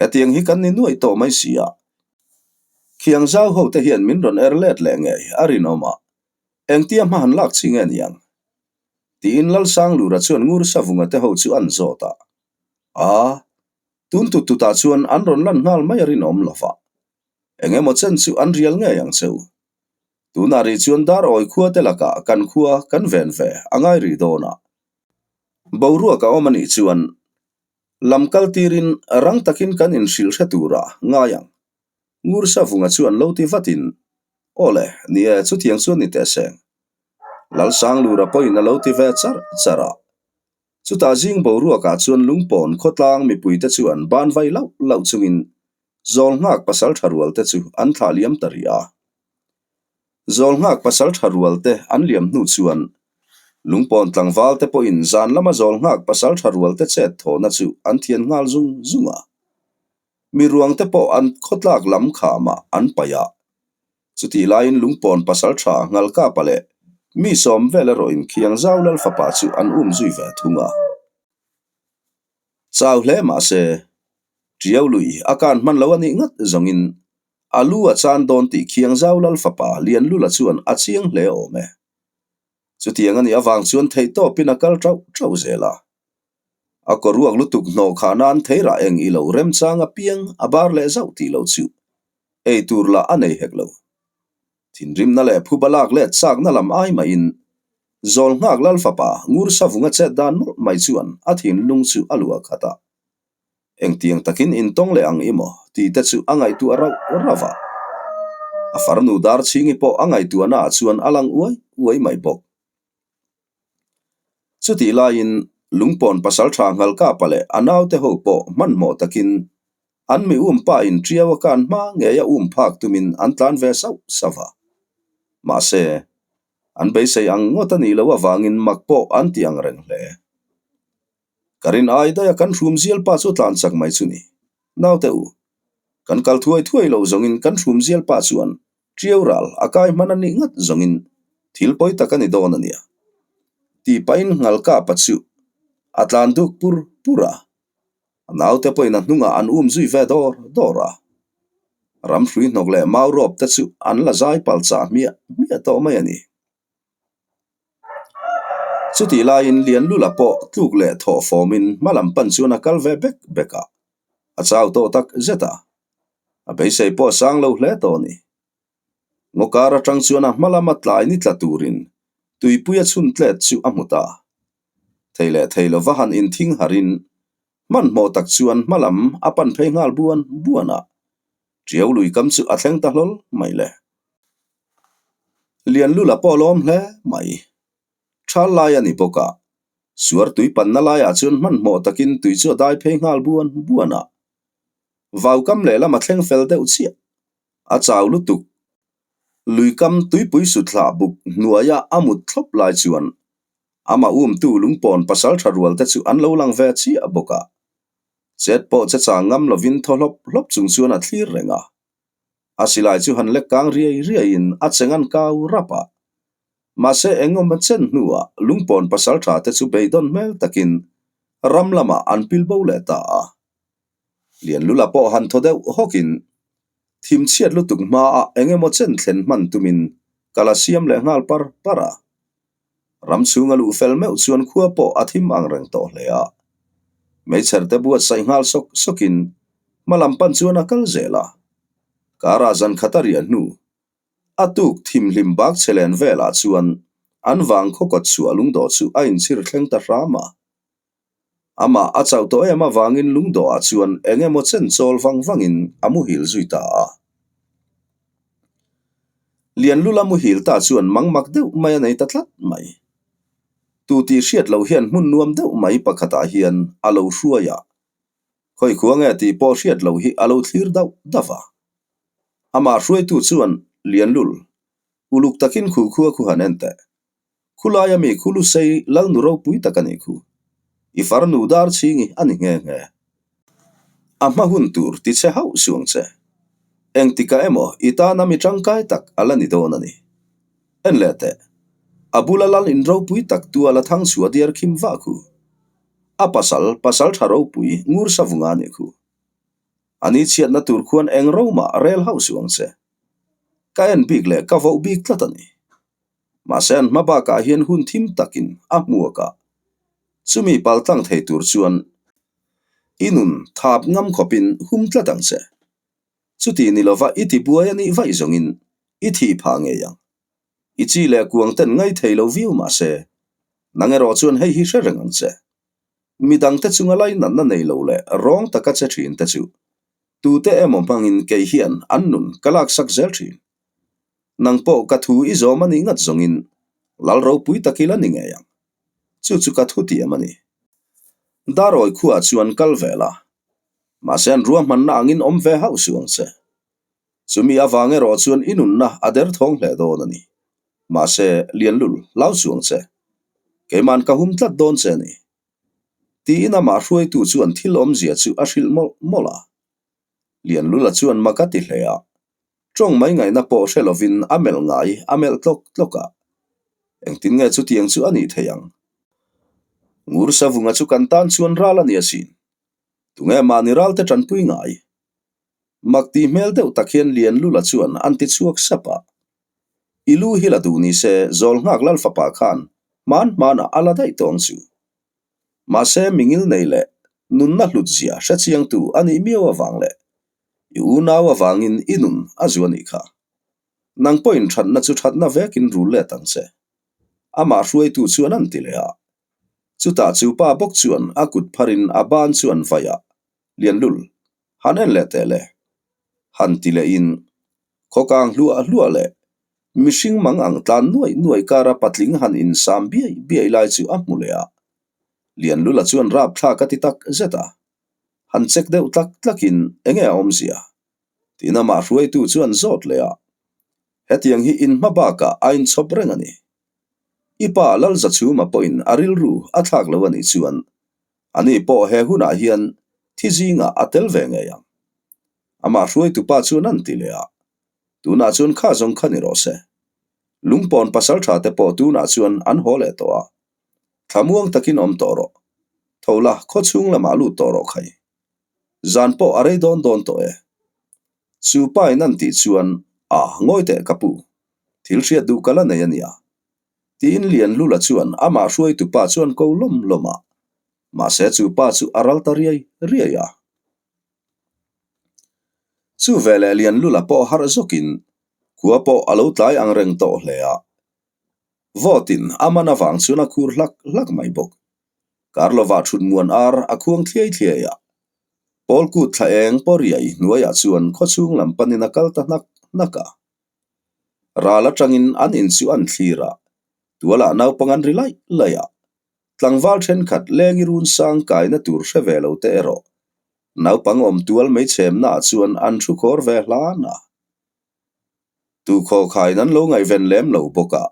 [SPEAKER 1] Hetiang hi kan ni nuaih tawh mai si a. Khiang zau ho te hian min rawn er let leh ngei a rinawm a, engtia hma han lak chi nge niang? Tiin Lalsanglura chuan Ngur Savunga te ho chu an zawt a. A, tun tut tutah chuan an rawn lan nghal mai a rinawm lo va. Eng emaw chen chu an rial ngei ang cheu. Tunah rih chuan dar awi khua te lakah kan khua kan ven ve a ngai rih dawn a. Boruak a awm a nih chuan lam kal tirin rang takin kan inhrilh hre tura ngai ang. Ngur Savunga chuan lo ti vatin. Aw le, ni e, chutiang chuan ni teh seng. Lalsanglura pawhin a lo ti ve char char a. Chutah zing boruakah chuan lungpawn khawtlang mipuite chuan ban vai lauh lauh chungin Zawlnghak pasal tha rualte chu an thlah liam ta rih a. Zawlnghak pasal tha rualte an liam hnu chuan lungpawn tlangvalte pawhin zan lama Zawlnghak pasal tha rualte chet thawhna chu an thian nghal zung zung a. Mi ruangte pawh an khawtlak lam khamah an paih a. Chutih laiin lungpawn pasal tha Ngalkapa leh mi sawm vel erawh in Khiangzau Lal fapa chu an um zui ve thung a. Chau hle mah se, Ṭiau lui a kan hman lo a nih ngat zawngin a lu a chan dawn tih Khiangzau Lal fapa Lianlula chuan a chiang hle awm e. Chutiang a nih avang chuan theihtawpin a kal ṭauh ṭauh zel a. A kaw ruak lutuk hnawh khah nan theirah eng i lo remchang apiang a bar leh zauh tih lo chu ei tur lah a nei hek lo. Thinrimna leh phuba lak let chakna lam ai mahin zawl nghak lal fapa ngur savunga chet dan mawlh mai chuan a thinlung chu a luah khat a. Engtiang takin intawng leh ang i maw tih te chu a ngaihtuah rauh rauh a. A farnu Darchhingi pawh a ngaihtuahnaah chuan a lang uai uai mai bawk. Chutih laiin Lungpawn pasalṭha Nghalkapa leh a naute ho pawh hmanhmawh takin an mi um pa in ṭiau a kan hma ngei a um phak tumin an tlan ve sauh sauh a. Mahse, an beisei ang ngawt a nih loh avangin mak pawh an ti ang reng hle. Ka rin ai daih a kan hrum zial pa chu tlan chak mai chu ni. Naute u, kan kal thuai thuai lo zawngin kan hrum zial pa chuan Ṭiau ral a kai hman a nih ngat zawngin thil pawi tak a ni dawn a nia. Tih pahin nghal kapa chu a tlan duk pur pur a, a naute pawhin a hnungah an um zui ve dawr dawr a. Ramhrui hnawk leh mau rawp te chu an la zai pal chah hmiah hmiah tawh mai a ni. Chutih laiin Lianlula pawh tluk leh thawh fawmin hma lam pan chuan a kal ve bek bek a, a chau tawh tak zet a, a beisei pawh a sang lo hle tawh a ni. Ngaw kar atang chuan a hma lama tlai ni tla turin tuipui a chhun tlet chu a hmu ta. Thei leh thei lova han inthing harin hmanhmawh tak chuan hma lam a pan phei nghal buan buan a, Ṭiau lui kam chu a thleng ta hlawl mai le. Lianlula pawh a lawm hle mai. Ṭhal lai a ni bawk a, suar tui panna laiah chuan hmanhmawh takin tui chu a dai phei nghal buan buan a. Vaukam lehlam a thleng fel deuh chiah. A chau lutuk. Luikam tuipui suthlah buk hnuaia a mut thlawp lai chuan amah umtu lungpawn pasal tha rual te chu an lo lang ve chiah bawk a. Chet pawh che chang ngam lovin thaw hlawp hlawp chung chuan a thlir reng a. A silai chu han lek kang riai riaiin a cheng an kau rap a. Mahse engawm a chen hnuah lungpawn pasal tha te chu beidawn hmel takin ram lamah an pil bo leh ta a. Lianlula pawh han thaw deuh hawkin thim chhiat lutuk hmaah eng emaw chen thlen hman tumin ka la siam leh nghal par par a. Ram chhunga luh fel meuh chuan khua pawh a thim ang reng tawh hle a. Meichher te buatsaih nghal sawk sawkin hma lam pan chuan a kal zel a. Karah zan khat a riah hnu a tuk thimhlim bak chhe len velah chuan an vang khaw kawt chhuah lungdawh chu a inchhir thleng ta hram a. Amah a chauh tawh em avangin lungdawhah chuan eng emaw chen chawl vang vangin a muhil zui ta a. Lianlula muhil ta chuan mangmak deuh mai a nei ta tlat mai. Tu tih hriat loh hian hmun nuam deuh mai pakhatah hian a lo hruai a, khawi khua nge tih pawh hriat loh hi a lo thlir dauh dauh a. Amah hruaitu chuan Lianlul, uluk takin khuhkhua khu han en teh. Khulaia mi khu lusei lalnu ropui tak a nih khu. I farnu dar chhingi a ni nghe nghe. A hma hun tur ti che hauh suang che. Engtikah emaw i tana mi tangkai tak a la ni dawn a ni. En leh teh. A bula lal in ropui tak tual a thang chhuah diar khim vah khu. A pasal, pasal tha ropui ngur savunga a nih khu. A ni chhiatna tur khuan eng ro mah rel hauh suang che. Ka en bik leh ka voh bik tlat a ni. Mahse an hma bakah hian hun thim takin a hmuak a, chumi paltlang thei tur chuan i nun thap ngam khawpin hum tlat ang che. Chuti ni lova i tibuai a nih vaih zawngin i thih phah ngei ang. I chi leh kuang ten ngai thei lo viau mahse, nang erawh chuan hei hi hre reng ang che. Midangte chunga lainatna nei lo leh rawng taka che thin te chu tute emaw hmangin kei hian an nun ka laksak zel thin. Nang pawh ka thu i zawm a nih ngat zawngin lal ropui tak ila ni ngei ang. Chu chu ka thu tiam a ni. Darawi khuaah chuan kal ve la. Mahse an ruahmanna angin awm ve hauh suh ang che. Chumi avang erawh chuan i nunna a derthawng hle dawn a ni. Mahse, Lianlul, hlau suh ang che. Keima'n ka hum tlat dawn che a ni. Tiin amah hruaitu chuan thil awmzia chu a hrilh mawlh mawlh a. Lianlula chuan mak a ti hle a. Tawng mai ngaihna pawh hre lovin a melh ngai a melh tlawk tlawk a. Engtin nge chutiang chu a nih theih ang? Ngur Savunga chu kan tan chuan ral a ni asin. Tunge mahni ralte tanpui ngai? Mak tih hmel deuh tak hian Lianlula chuan an ti chhuak sap a. I lu hi la duh ni se zawl nghak lal fapa khan hman hmanah a la daih tawng chu. Mahse mingil nei leh nunna hlut zia hre chiangtu a nih miau avang leh i unau avangin i nun a zu a nih kha. Nang pawhin thatna chu thatna vekin rul let ang che. Amah hruaitu chuan an ti leh a. Chutah chu pa bawk chuan a kut pharin a ban chu an vai a, Lianlul, han en leh teh le. Han ti lehin khawkang hluah hluah leh mihring mang ang tlan nuaih nuaih kara patling han insam biai biai lai chu a hmu leh a. Lianlula chuan rapthlak a ti tak zet a. Han check deuh tlak tlakin enge a awmzia? Tiin amah hruaitu chuan zawt leh a. Hetiang hi in hma bakah a inchhawp reng a ni. I pa Lalzachhuma pawhin a rilru a thlak lo a nih chuan ani pawh he hunah hian thi zingah a tel ve ngei ang. Amah hruaitu pa chuan an ti leh a, Tunah chuan kha zawng kha ni rawh se. Lungpawn pasal tha te pawh tunah chuan an haw leh tawh a. Thlamuang takin awm tawh rawh. Tho la, khawchhung lamah lut tawh rawh khai. Zan pawh a rei dawn dawn tawh e. Chu pa in an tih chuan, A, ngawi teh ka pu. Thil hriat duh ka la nei a nia. Tiin Lianlula chuan amah hruaitu pa chuan ko lawm lawm a. Mahse chu pa chu a ral ta riai riai a. Chu veleh Lianlula pawh harh zawkin khua pawh a lo tlai ang reng tawh hle a. Vawtin a man avang chuan a khur hlak hlak mai bawk. Karlovah thut muan ar a khuang thliai thliai a. Pawl kut thla eng pawh riai hnuaiah chuan khawchhung lam panin a kal ta hnak hnak a. Ral atangin an in chu an thlir a, tualah naupang an ri laih laih a. Tlangval thenkhat lengi run sang kaina tur hre ve lo te erawh naupang awm tual mai chhemnaah chuan an thu khawr ve hlan a. Tukhaw khain an lo ngaihven lem lo bawk a,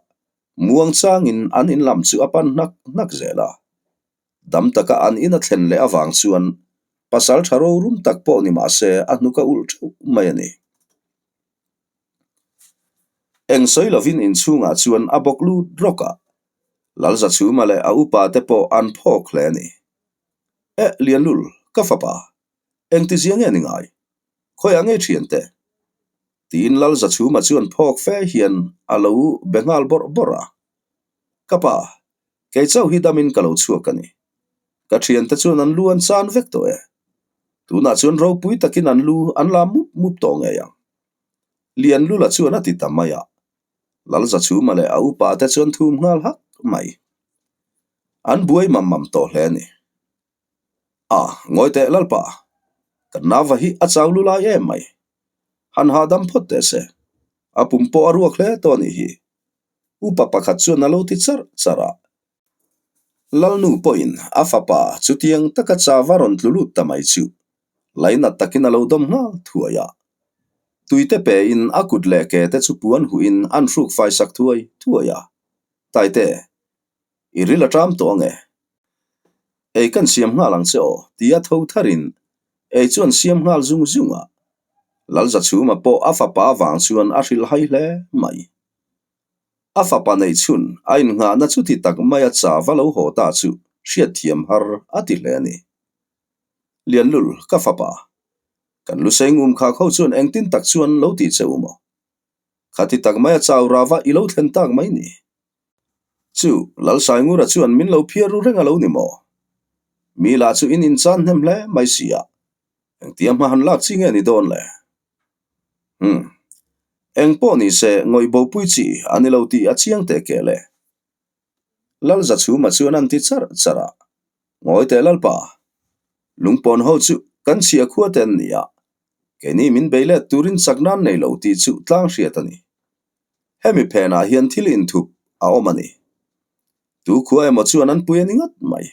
[SPEAKER 1] muang changin an in lam chu a pan hnak hnak zel a. Dam taka an in a thlen leh avang chuan pasal tha rorum tak pawh ni mah se a hnuk a ulh theuh mai a ni. Eng sawi lovin inchhungah chuan a bawk lut rawk a, Lalzachhuma leh a upa te pawh an phawk hle a ni. Eh, Lianlul, ka fapa, engtizia nge ni ngai? Khawiah nge thiante? Tiin Lalzachhuma chuan phawk fe hian a lo be nghal bawrh bawrh a. Ka pa, kei chauh hi damin ka lo chhuak a ni. Ka thiante chuan an lu an chan vek tawh e. Tunah chuan ropui takin an lu an la mup mup tawh ngei ang. Lianlula chuan a ti ta mai a. Lalzachhuma leh a upa te chuan thum nghal hak mai. An buai mam mam tawh hle a ni. A, ngawi teh Lalpa, kan nauva hi a chau lu lai em mai. Han hahdam phawt teh se, a pum pawh a ruak hle tawh a nih hi. Upa pakhat chuan a lo ti charh charh a. Lalnu pawhin a fapa chutiang taka chava rawn tlu lut ta mai chu lainat takin a lo dawm nghal thuai a. Tuite pein a kut leh ke te chu puan huhin an hruk faisak thuai thuai a. Taite, i ril a ṭam tawh ange. Ei kan siam nghal ang che aw, tia tho tharin ei chu an siam nghal zung zung a. Lalzachhuma pawh a fapa avang chuan a hrilh hai hle mai. A fapa neih chhun a innghahna chuti tak maia cha va lo haw ta chu hriatthiam har a ti hle a ni. Lianlul, ka fapa, kan lusei ngum khak ho chuan engtin tak chuan lo tih che u maw? Khati tak maia chau rava i lo thlen tak mai ni. Chu, Lalsaingura chuan min lo phiar ru reng a lo ni maw? Mi lah chu in inchan hnem hle mai si a, engtia hma han lak chi nge ni dawn le? Umm. Eng pawh ni se ngawih bopui chi a ni lo tih a chiang teh kel e. Lalzachhuma chuan an ti charh charh a, Ngawi teh Lalpa, lungpawn ho chu kan chhia khua te an ni a, keini min bei let turin chak nan nei lo tih chu tlang hriat a ni. Hemi phenah hian thil inthup a awm a ni. Tu khua emaw chuan an pui a ni ngawt mai.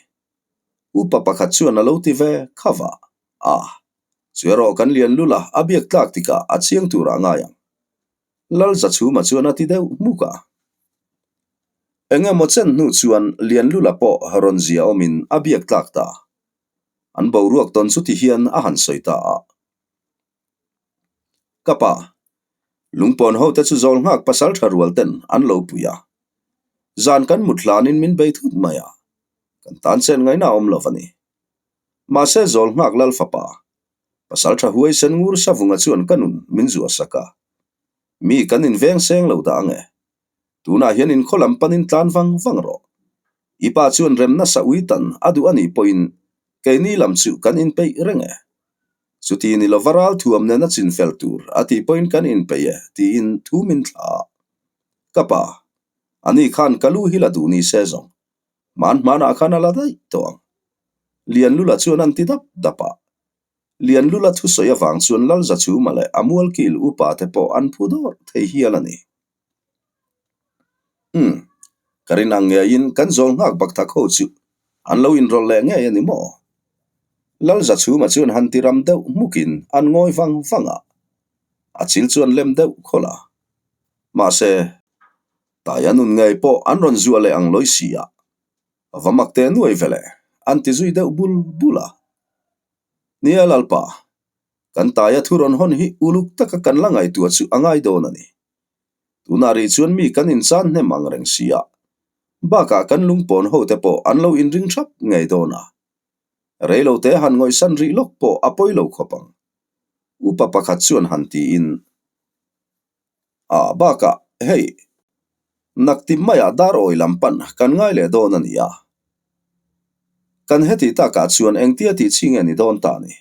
[SPEAKER 1] Upa pakhat chuan a lo ti ve kha va. A, chu erawh kan lian lul a, a biak tlak tikah a chiang turah a ngai ang. Lal Zachhuma chuan a ti deuh hmuk a. Eng emaw chen hnu chuan Lianlula pawh rawn zia awmin a biak tlak ta. An boruak tawn chu ti hian a han sawi ta a. Ka pa, lungpawn hote chu zawl nghak pasal tha rual ten an lo pui a. Zan kan mut hlanin min bei thut mai a, kan tan chen ngaihna a awm lo a ni. Mahse zawl nghak lal fapa, pasal tha huaisen ngur savunga chuan ka nun min zuah sak a. Mi kan inveng seng lo dah ange. Tunah hian inkhaw lam panin tlan vang vang rawh. I pa chuan rem nasa ui tan a duh a nih pawhin keini lam chu kan inpeih reng e. Chuti ni lova ral thuam nena chin fel tur a tih pawhin kan inpeih e tiin thu min thla a. Ka pa, ani khan ka lu hi la duh ni se zawng. Hman hmanah khan a la daih tawh ang. Lianlula chuan an ti dap dap a. Lianlula thusawi avang chuan Lalzachhuma leh a mualkil upa te pawh an phu dawrh thei hial a ni. Umm, ka rin ang ngeiin kan zawl nghak bak tak ho chu an lo inrawlh leh ngei a ni maw? Lalzachhuma chuan han ti ram deuh hmukin an ngawi vang vang a, a chil chuan lem deuh khawlh a. Mahse, Taia nun ngei pawh an rawn zuah leh ang lawi si a, va mak teh nuai ve le, an ti zui deuh bul bul a. Nia Lalpa, kan Taia thu rawn hawn hi uluk taka kan la ngaihtuah chu a ngai dawn a ni. Tunah rih chuan mi kan inchan hnem ang reng si a, bakah kan lungpawn ho te pawh an lo inring thap ngei dawn a. Reilote han ngawihsan rih lawk pawh a pawi lo khawp ang. Upa pakhat chuan han tiin, A bakah, hei, naktim maiah dar awi lam pan kan ngai leh dawn a ni a. Kan heti takah chuan engtia tih chi nge ni dawn ta ni?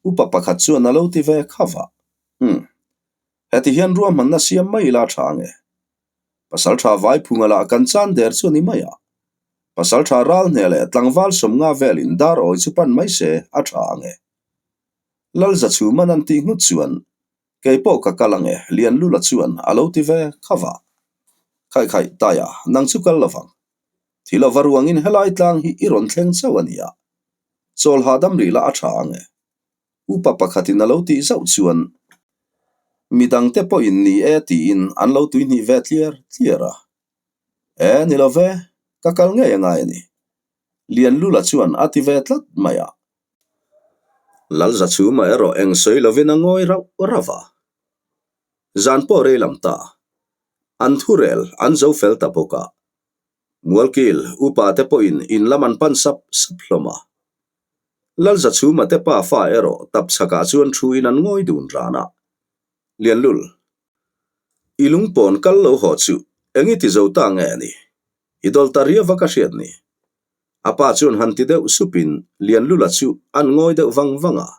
[SPEAKER 1] Upa pakhat chuan a lo ti ve kha va. Umm. Heti hian ruahmanna siam mai ila tha nge? Pasal tha Vaiphunga lah kan chan der chu a ni mai a. Pasal tha ral hne leh tlangval sawmnga velin dar awi chu pan mai se a tha ang e. Lalzachhuman an tih nghut chuan Kei pawh ka kal ang e, Lianlula chuan a lo ti ve kha va. Khaih khaih, Taia, nang chu kal lovang. Thil ava ruangin helai tlang hi i rawn thleng chauh a nia. Chawl hahdam rih la a tha ang e. Upa pakhatin a lo tih zauh chuan midangte pawhin ni e tiin an lo tuihnih ve tliar tliar a. E, ni lo ve, ka kal ngei a ngai a ni. Lianlula chuan a ti ve tlat mai a. Lalzachhuma erawh eng sawi lovin a ngawi rauh rauh a. Zan pawh rei lam ta. An thurel an zo fel ta bawk a. Mualkil upa te pawhin in lam an pan sap sap hlawm a. Lalzachhuma te pa fa erawh tapchhakah chuan thuin an ngawi dun ran a. Lianlul, i lungpawn kal lo haw chu eng i ti zo ta nge ni? I dawl ta riau va ka hriat ni. A pa chuan han ti deuh supin Lianlula chu an ngawi deuh vang vang a.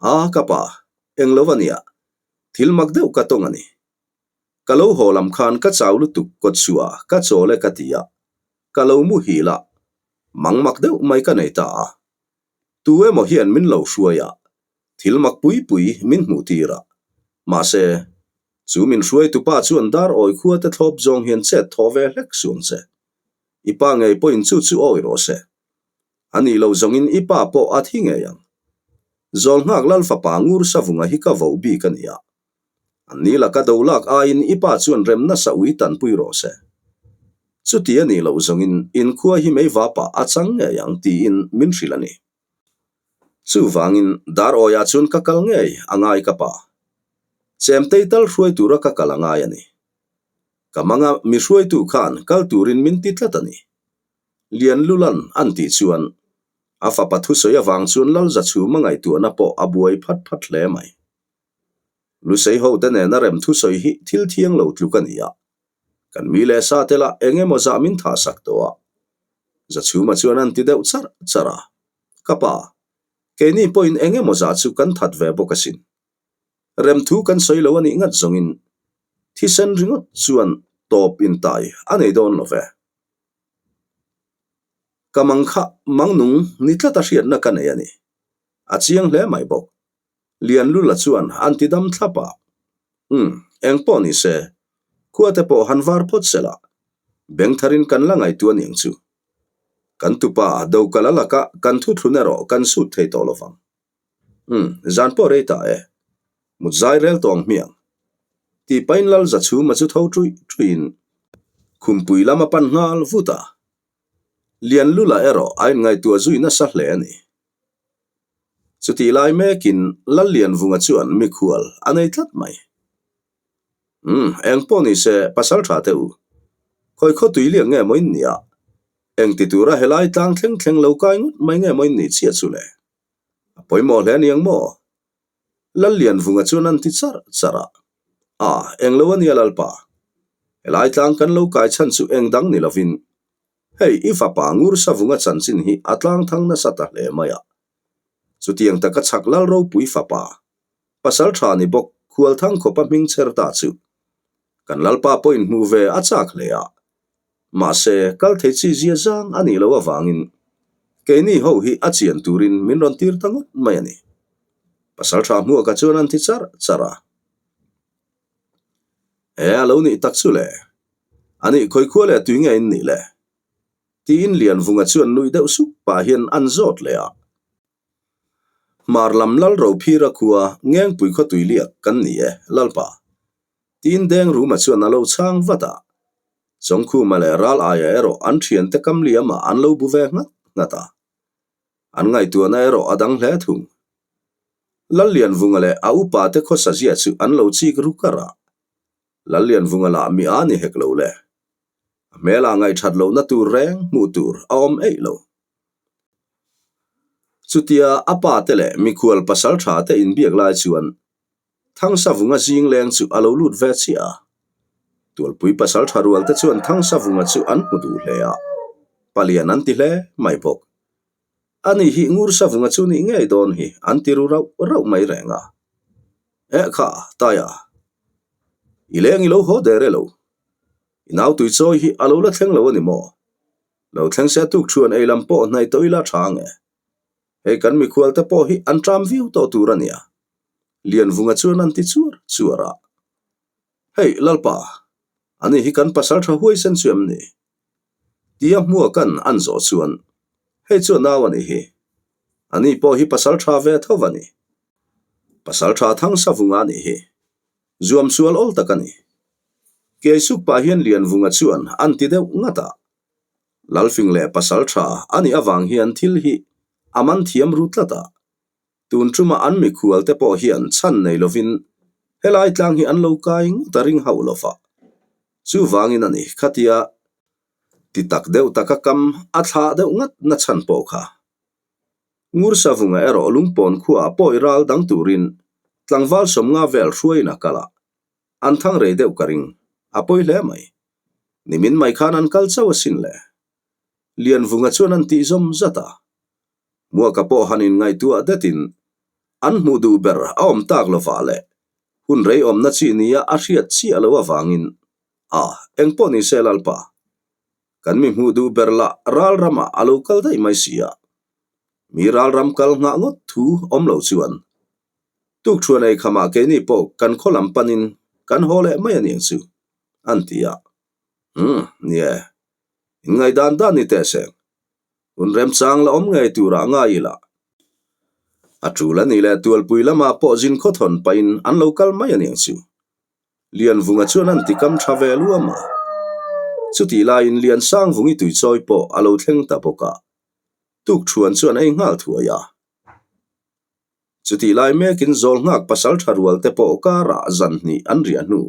[SPEAKER 1] A, ka pa, eng lo a nia, thil mak deuh ka tawng a ni. Ka lo haw lam khan ka chau lutuk kawt chhuah ka chawl e ka ti a, ka lo muhil a, mang mak deuh mai ka nei ta a. Tu emaw hian min lo hruai a, thil mak pui pui min hmuh tir a. Mahse, chu min hruaitupa chuan dar awi khua te thlawp zawng hian chet thaw ve hlek suang che. I pa ngei pawhin chu chu awi rawh se. A nih loh zawngin i pa pawh a thi ngei ang. Zawl nghak Lal fapa ngur savunga hi ka voh bik a ni a. An ni laka do lak aiin i pa chuan rem nasa ui tanpui rawh se. Chuti a nih loh zawngin inkhua hi mei vapah a chang ngei ang tiin min hrilh a ni. Chuvangin dar awiah chuan ka kal ngei a ngai ka pa. Chemtei tal hruai tura ka kal a ngai a ni. Ka manga mi hruaitu khan kal turin min ti tlat a ni. Lianlulan an tih chuan a fapa thusawi avang chuan Lalzachhuma ngaihtuahna pawh a buai phat phat hle mai. Lusei hote nena rem thusawi hi thil thiang lo tluk a ni a, kan mi leh sa te lah eng emaw zah min thah sak tawh a. Zachhuma chuan an ti deuh charh charh a, Ka pa, keini pawhin eng emaw zah chu kan that ve bawk asin. Rem thu kan sawi lo a nih ngat zawngin thisen ringawt chuan tawp intai a nei dawn lo ve. Ka mang kha mang nung ni tlata hriatna ka nei a ni. A chiang hle mai bawk. Lianlula chuan an ti dam thlap a. Umm, eng pawh ni se. Khua te pawh han var phawt se la, beng tharin kan la ngaihtuah aniang chu. Kan tupa Dokala laka kan thuthlun erawh kan sut thei tawh lovang. Umm, zan pawh rei ta e. Mut zai rel tawh ang hmiang. Tih pahin Lal Zachhuma chu tho ṭuih ṭuihin khumpui lam a pan nghal vut a. Lianlula erawh a inngaihtuah zui nasa hle a ni. Chutih lai mekin Lal Lianvunga chuan mikhual a nei tlat mai. Umm, eng pawh ni se pasal tha teh u. Khawi khaw tui liak nge maw in nia? Eng ti tura helai tlang thleng thleng lo kai ngawt mai nge maw in nih chiah chu le? A pawimawh hle aniang maw? Lal Lianvunga chuan an ti char char a. A, eng lo ania Lalpa. Helai tlang kan lo kai chhan chu eng dang ni lovin hei i fapa Ngur Savunga chanchin hi a tlang thang nasa ta hle mai a. Chutiang taka chhak Lal ropui fapa, pasal tha ni bawk Khualthang khawpa hming chher ta chu kan Lalpa pawhin hmuh ve a chak hle a. Mahse, kal thei chi zia zang a nih loh avangin keini ho hi a chian turin min rawn tir ta ngawt mai a ni. Pasal tha hmuaka chuan an ti char char a. E, a lo nih tak chu le. A nih khawikhua leh tui nge in nih le? Tiin Lianvunga chuan nuih deuh sup pah hian an zawt leh a. Hmar lam Lal Rophira khua Ngengpui khaw tui liak kan ni e, Lalpa. Tiin Dengruma chuan a lo chhang vat a. Chawngkhuma leh Ral aia erawh an thiante kam liamah an lo bu ve nghat nghat a. An ngaihtuahna erawh a dang hle thung. Lallianvunga leh a upa te khawsa zia chu an lo chik ru kar a. Lallianvunga lah mi a ni hek lo le. A hmelah ngaihthat lohna tur reng hmuh tur a awm eih lo. Chutia a pa te leh mikhual pasal tha te inbiak lai chuan Thangsavunga zing leng chu a lo lut ve chiah a. Tualpui pasal tha rual te chuan Thangsavunga chu an hmu duh hle a, palian an ti hle mai bawk. Ani hi Ngursavunga chu nih ngei dawn hi an ti ru rauh rauh mai reng a. Eh kha, Taia, i leng i lo haw der e lo. I nau tui chawi hi a lo la thleng lo a ni maw? Lo thleng se tuk thuan ei lam pawh hnaih tawh ila tha ang e. Hei kan mikhual te pawh hi an ṭam viau tawh tur a nia. Lianvunga chuan an ti chuar chuar a. Hei Lalpa, ani hi kan pasal tha huaisen chu em ni? Tia hmuakan an zawh chuan, Hei chu a nau a nih hi. Ani pawh hi pasal tha ve tho a ni. Pasal tha Thangsavunga a nih hi. Zuam sual awl tak a ni. Keisuk pah hian Lianvunga chuan an ti deuh ngat a. Lalfing leh pasal tha a nih avang hian thil hi a man thiam ru tlat a. Tun ṭuma an mikhual te pawh hian chhan nei lovin helai tlang hi an lo kai ngawt a ring hauh lo va. Chuvangin a ni khatia ti tak deuh taka kam a thlah deuh ngat na chhan pawh kha. Ngursavunga erawh lungpawn khuaah pawi ral dang turin tlangval sawmnga vel hruaiin a kal a, an thang rei deuh ka ring, a pawi hle mai. Nimin mai khan an kal chauh asin le. Lianvunga chuan an tih zawm zat a. Muaka pawh han inngaihtuah detin an hmuh duh ber a awm tak lovah leh hun rei awmna chi nia a hriat chiah loh avangin a engpawh ni se Lalpa kan mi hmuh duh ber lah ral ramah a lo kal daih mai si a. Mi ral ram kal nghah ngawt thu awm lo chuan tukthuan ei khamah keini pawh kan khaw lam panin kan haw leh mai a niang chu an ti a. Umm, nie, inngaihdan dan ni teh seng. Hun remchang la awm ngei turah ngai ila. A tul a nih leh Tualpui lamah pawh zin khawthawn pahin an lo kal mai a niang chu. Lianvunga chuan an ti kam tha ve luam a. Chutih laiin Liansangvungi tuichawi pawh a lo thleng ta bawk a. Tukthuan chuan a ei nghal thuai a. Chutih lai mekin Zawlnghak pasal tha rual te pawh karah zan hnih an riah hnu.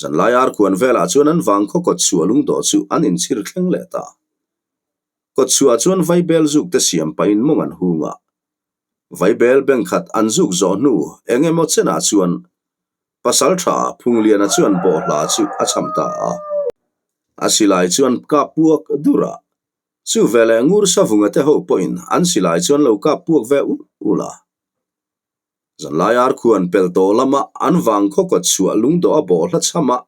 [SPEAKER 1] Zanlai arkhuan velah chuan an vang khaw kawtchhuah lungdawh chu an inchhir thleng leh ta. Kawtchhuah chuan vaibel zuk te siam pahin mawng an hung a. Vaibel bank khat an zuk zawh hnu eng emaw chenah chuan pasal tha Phungliana chuan bawhhla chu a cham ta a. A silai chuan kap puak dur a. Chu veleh Ngur Savunga te ho pawhin an silai chuan lo kap puak ve ulh ulh a. Zanlai arkhuan pel tawh lama an vang khaw kawt chhuah lungdawh a bawhhla chhama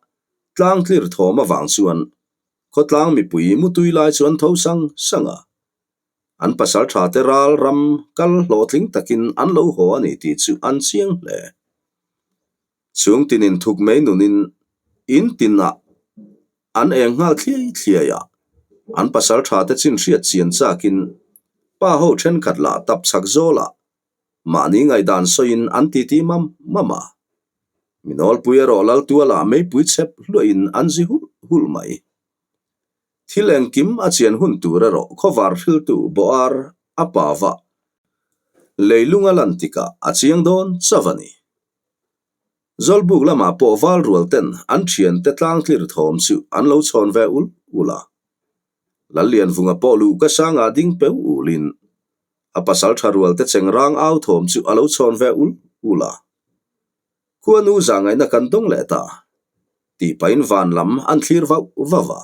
[SPEAKER 1] tlang tlir thawm avang chuan khawtlang mipui mutui lai chu an tho sang sang a. An pasal tha te ral ram kal hlawhtling takin an lo haw a ni tih chu an chiang hle. Chhung tinin thuk mai nunin. In tinah an eng nghal thliai thliai a, an pasal tha te chin hriat chian chakin pa ho thenkhat lah tap chhak zawlah mahni ngaihdan sawiin an titi mam mam a. Mi nawlpui erawh Laltualah meipui chhep hluahin an zi hulh hulh mai. Thil engkim a chian hun tur erawh khawvar hriltu Boar a pa vah leilung a lan tikah a chiang dawn chauh a ni. Zawlbuk lamah pawh val rual ten an thiante tlangtlir thawm chu an lo chhawn ve ul ul a. Lallianvunga pawh luh ka sangah ding peu ulin a pasal tha rual te chengrang au thawm chu a lo chhawn ve ul ul a. Khuanu zahngaihna kan dawng leh ta tih pahin van lam an thlir vauh vauh a.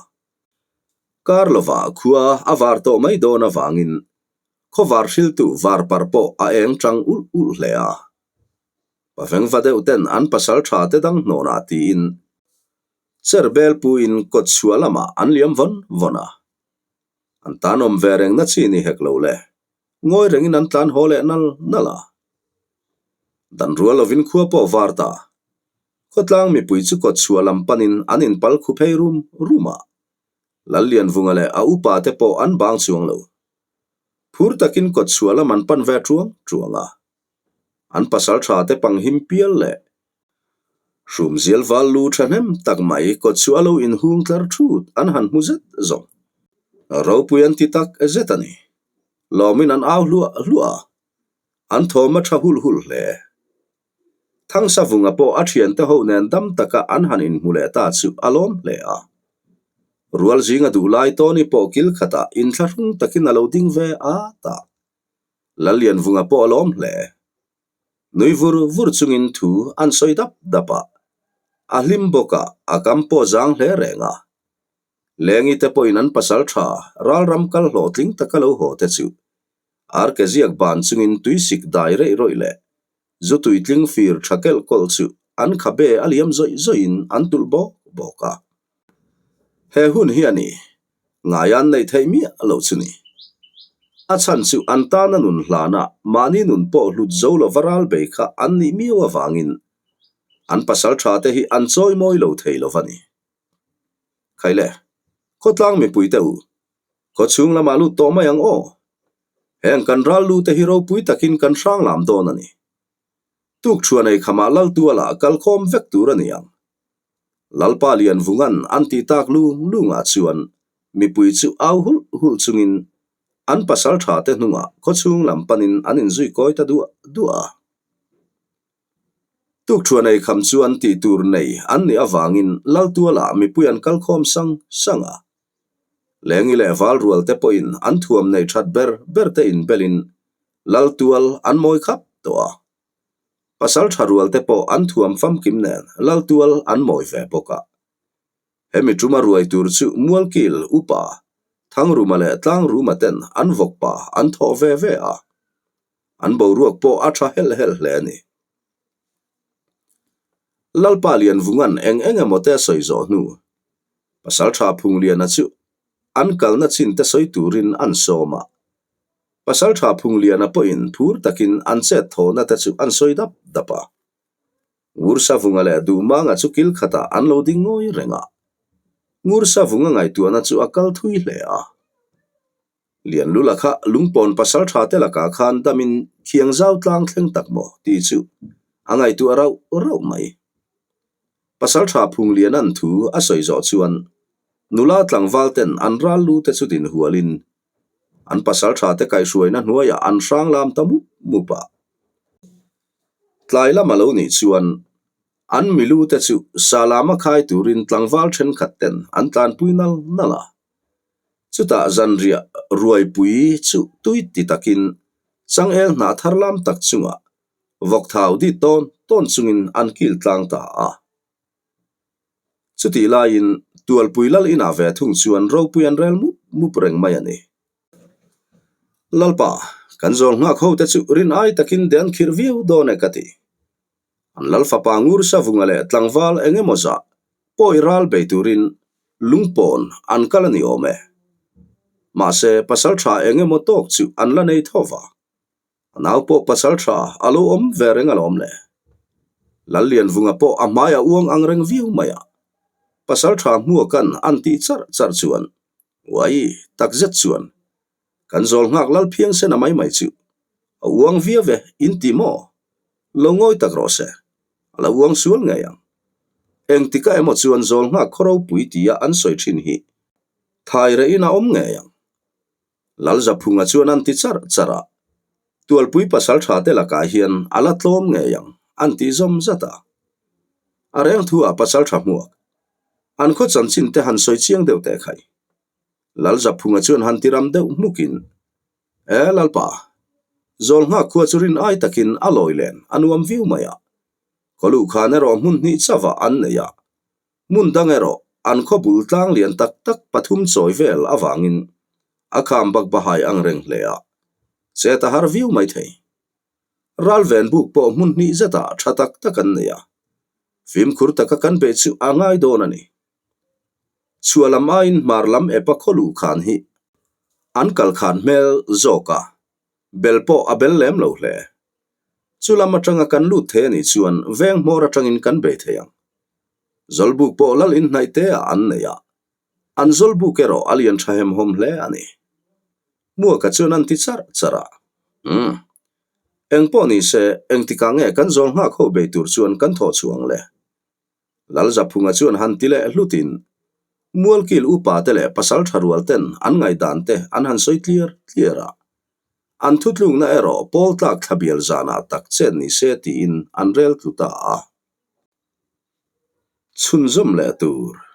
[SPEAKER 1] Kar lovah khua a var tawh mai dawn avangin khawvar hriltu var par pawh a eng tang ulh ulh hle a. Pavengva deuh ten an pasal tha te dang hnawnah tiin cher bel puin kawt chhuah lamah an liam vawn vawn a. An tan awm ve reng na chi ni hek lo le. Ngawi rengin an tlan haw leh nal nal a. Dan rual lovin khua pawh var ta. Khawtlang mipui chu kawt chhuah lam panin an inpal khu phei rum rum a. Lallianvunga leh a upa te pawh an bang chuang lo. Phur takin kawt chhuah lam an pan ve tuang tuang a. An pasal tha te pang him pial leh Hrumzial val lu thahnem tak mai kawt chu a lo inhung tlar thut an han hmu zet zawng. Ropui an ti tak zet a ni. Lawmin an au hluah hluah a, an thawm a tha hulh hulh hle. Thangsavunga pawh a thiante ho nen dam taka an han inhmu leh ta chu a lawm hle a. Rual zinga duhlai Tawni pawh kil khatah inthlahrung takin a lo ding ve at a. Lallianvunga pawh a lawm hle. Nui vur vur chungin thu an sawi dap dap a, a hlim bawk a, a kam pawh zang hle reng a. Lengi te pawhin an pasal tha ralram kal hlawhtling taka lo haw te chu arke ziak ban chungin tuisik dai reih rawih leh zu tuitling fir tha kelh kawlh chu an khabe a liam zawih zawihin an tulh bawk bawk a. He hun hi a ni, ngai an neih theih miah lo chu ni. A chhan chu an tana nun hlana mahni nun pawh hlut zo lova ral bei kha an nih miau avangin an pasal tha te hi an chawi mawi lo thei lo va ni. Khaile, khawtlang mipui te u, khawchhung lamah lut tawh mai ang aw. Heng kan ral lu te hi ropui takin kan hrang lam dawn a ni. Tukṭhuan ei khamah Laltuala kalkhawm vek tur a ni ang. Lalpa Lianvunga'n an tih tak lung lungah chuan mipui chu au hulh hulh chungin an pasal tha te hnungah khawchhung lam panin an inzui kawi ta duah duah a. Tukṭhuan ei kham chuan tih tur nei an nih avangin Laltualah mipui an kalkhawm sang sang a. Lengi leh Valrual te pawhin an thuam nei that ber ber te inbelin Laltual an mawi khap tawh a. Pasal tha rual te pawh an thuam famkim nen Laltual an mawi ve bawk a. Hemi tuma ruai tur chu Mualkil upa Thangruma leh Tlangruma ten an vawkpa an thawh ve ve a. An boruak pawh a tha helh helh hle a ni. Lalpa Lianvunga'n eng eng emaw te a sawi zawh hnu, Pasal tha Phungliana chu an kalna chin te sawi turin an sawm a. Pasal tha Phungliana pawhin phur takin an chet thawhna te chu an sawi dap dap a. Ngursavunga leh Duhmanga chu kil khatah an lo ding ngawi reng a. Ngursavunga ngaihtuahna chu a kal thui hle a. Lianlula kha lungpawn pasal tha te lakah khan damin khiang zau tlang thleng tak maw tih chu a ngaihtuah rauh rauh mai. Pasal tha Phungliana'n thu a sawi zawh chuan nula tlangval ten an ral lu te chu din hualin an pasal tha te kaihhruaina hnuaiah an hrang lam ta mup mup a. Tlai lam a lo nih chuan an milu te chu Salama khai turin tlangval thenkhat ten an tlanpui nal nal a. Chutah zanriah ruaipui chu tui ti takin changel hnah thar lam tak chungah vawk thau dit tawn tawn chungin an kil tlang ta a. Chutih laiin Tualpui lal inah ve thung chuan ropui an rel mup mup reng mai a ni. Lalpa, kan zawl nghak ho te chu rin ai takin de an khirh viau dawn e ka ti. An lal fapa ngur savunga leh tlangval eng emaw zah pawi ral bei turin lungpawn an kal a ni awm e. Mahse, pasal tha eng emaw tawk chu an la nei tho va. A nau pawh pasal tha a lo awm ve reng alawm le. Lallianvunga pawh a hmai a uang ang reng viau mai a. Pasalṭha hmuaka'n an tih charh charh chuan, Uai, takzet chuan, kan zawl nghak lal phiangsen a mai mai chu a uang viau e, in ti maw? Lo ngawi tak rawh se, a lo uang sual ngei ang. Engtika emaw chuan zawl nghak khaw ropui tia an sawi thin hi thai rehin a awm ngei ang. Lalzaphunga chuan an ti charh charh a, Tualpui pasalṭha te lakah hian a la tlawm ngei ang an tih zawm zat a. A reng thu ah pasalṭha hmuak an khaw chanchin te han sawi chiang deuh teh khai. Lalzaphunga chuan han ti ram deuh hmukin, E Lalpa, zawl nghak khua chu rin ai takin a lawi len a nuam viau mai a, khaw luh khan erawh hmun hnih chauh ah an nei a, Hmun dang erawh an khaw bul tlang lian tak tak pathum chawi vel avangin a kham bak bahai ang reng hle a, chet a har viau mai thei. Ral ven buk pawh hmun hnih zetah tha tak tak an nei a, fimkhur taka kan beih chu a ngai dawn a ni. Chhuah lam aiin hmar lam epa khaw luh khan hi an kal khan hmel zawk a, bel pawh a bel lem lo hle. Chu lam atanga kan lut thei a nih chuan veng hmawr atangin kan bei thei ang. Zawlbuk pawh lal inhnaih te ah an nei a, an zawlbuk erawh a lian tha hemhawm hle a ni. Muaka chuan an ti charh charh a, Umm. Eng pawh ni se, engtikah nge kan zawl nghak ho bei tur chuan kan thawh chhuah ang le? Lalzaphunga chuan han ti leh hlutin, Mualkil upa te leh pasal tha rual ten an ngaihdan te an han sawi tliar tliar a. An thutlukna erawh pawl tlak thla bial zanah tak chet ni se tiin an rel tlu ta a. Chhunzawm leh tur.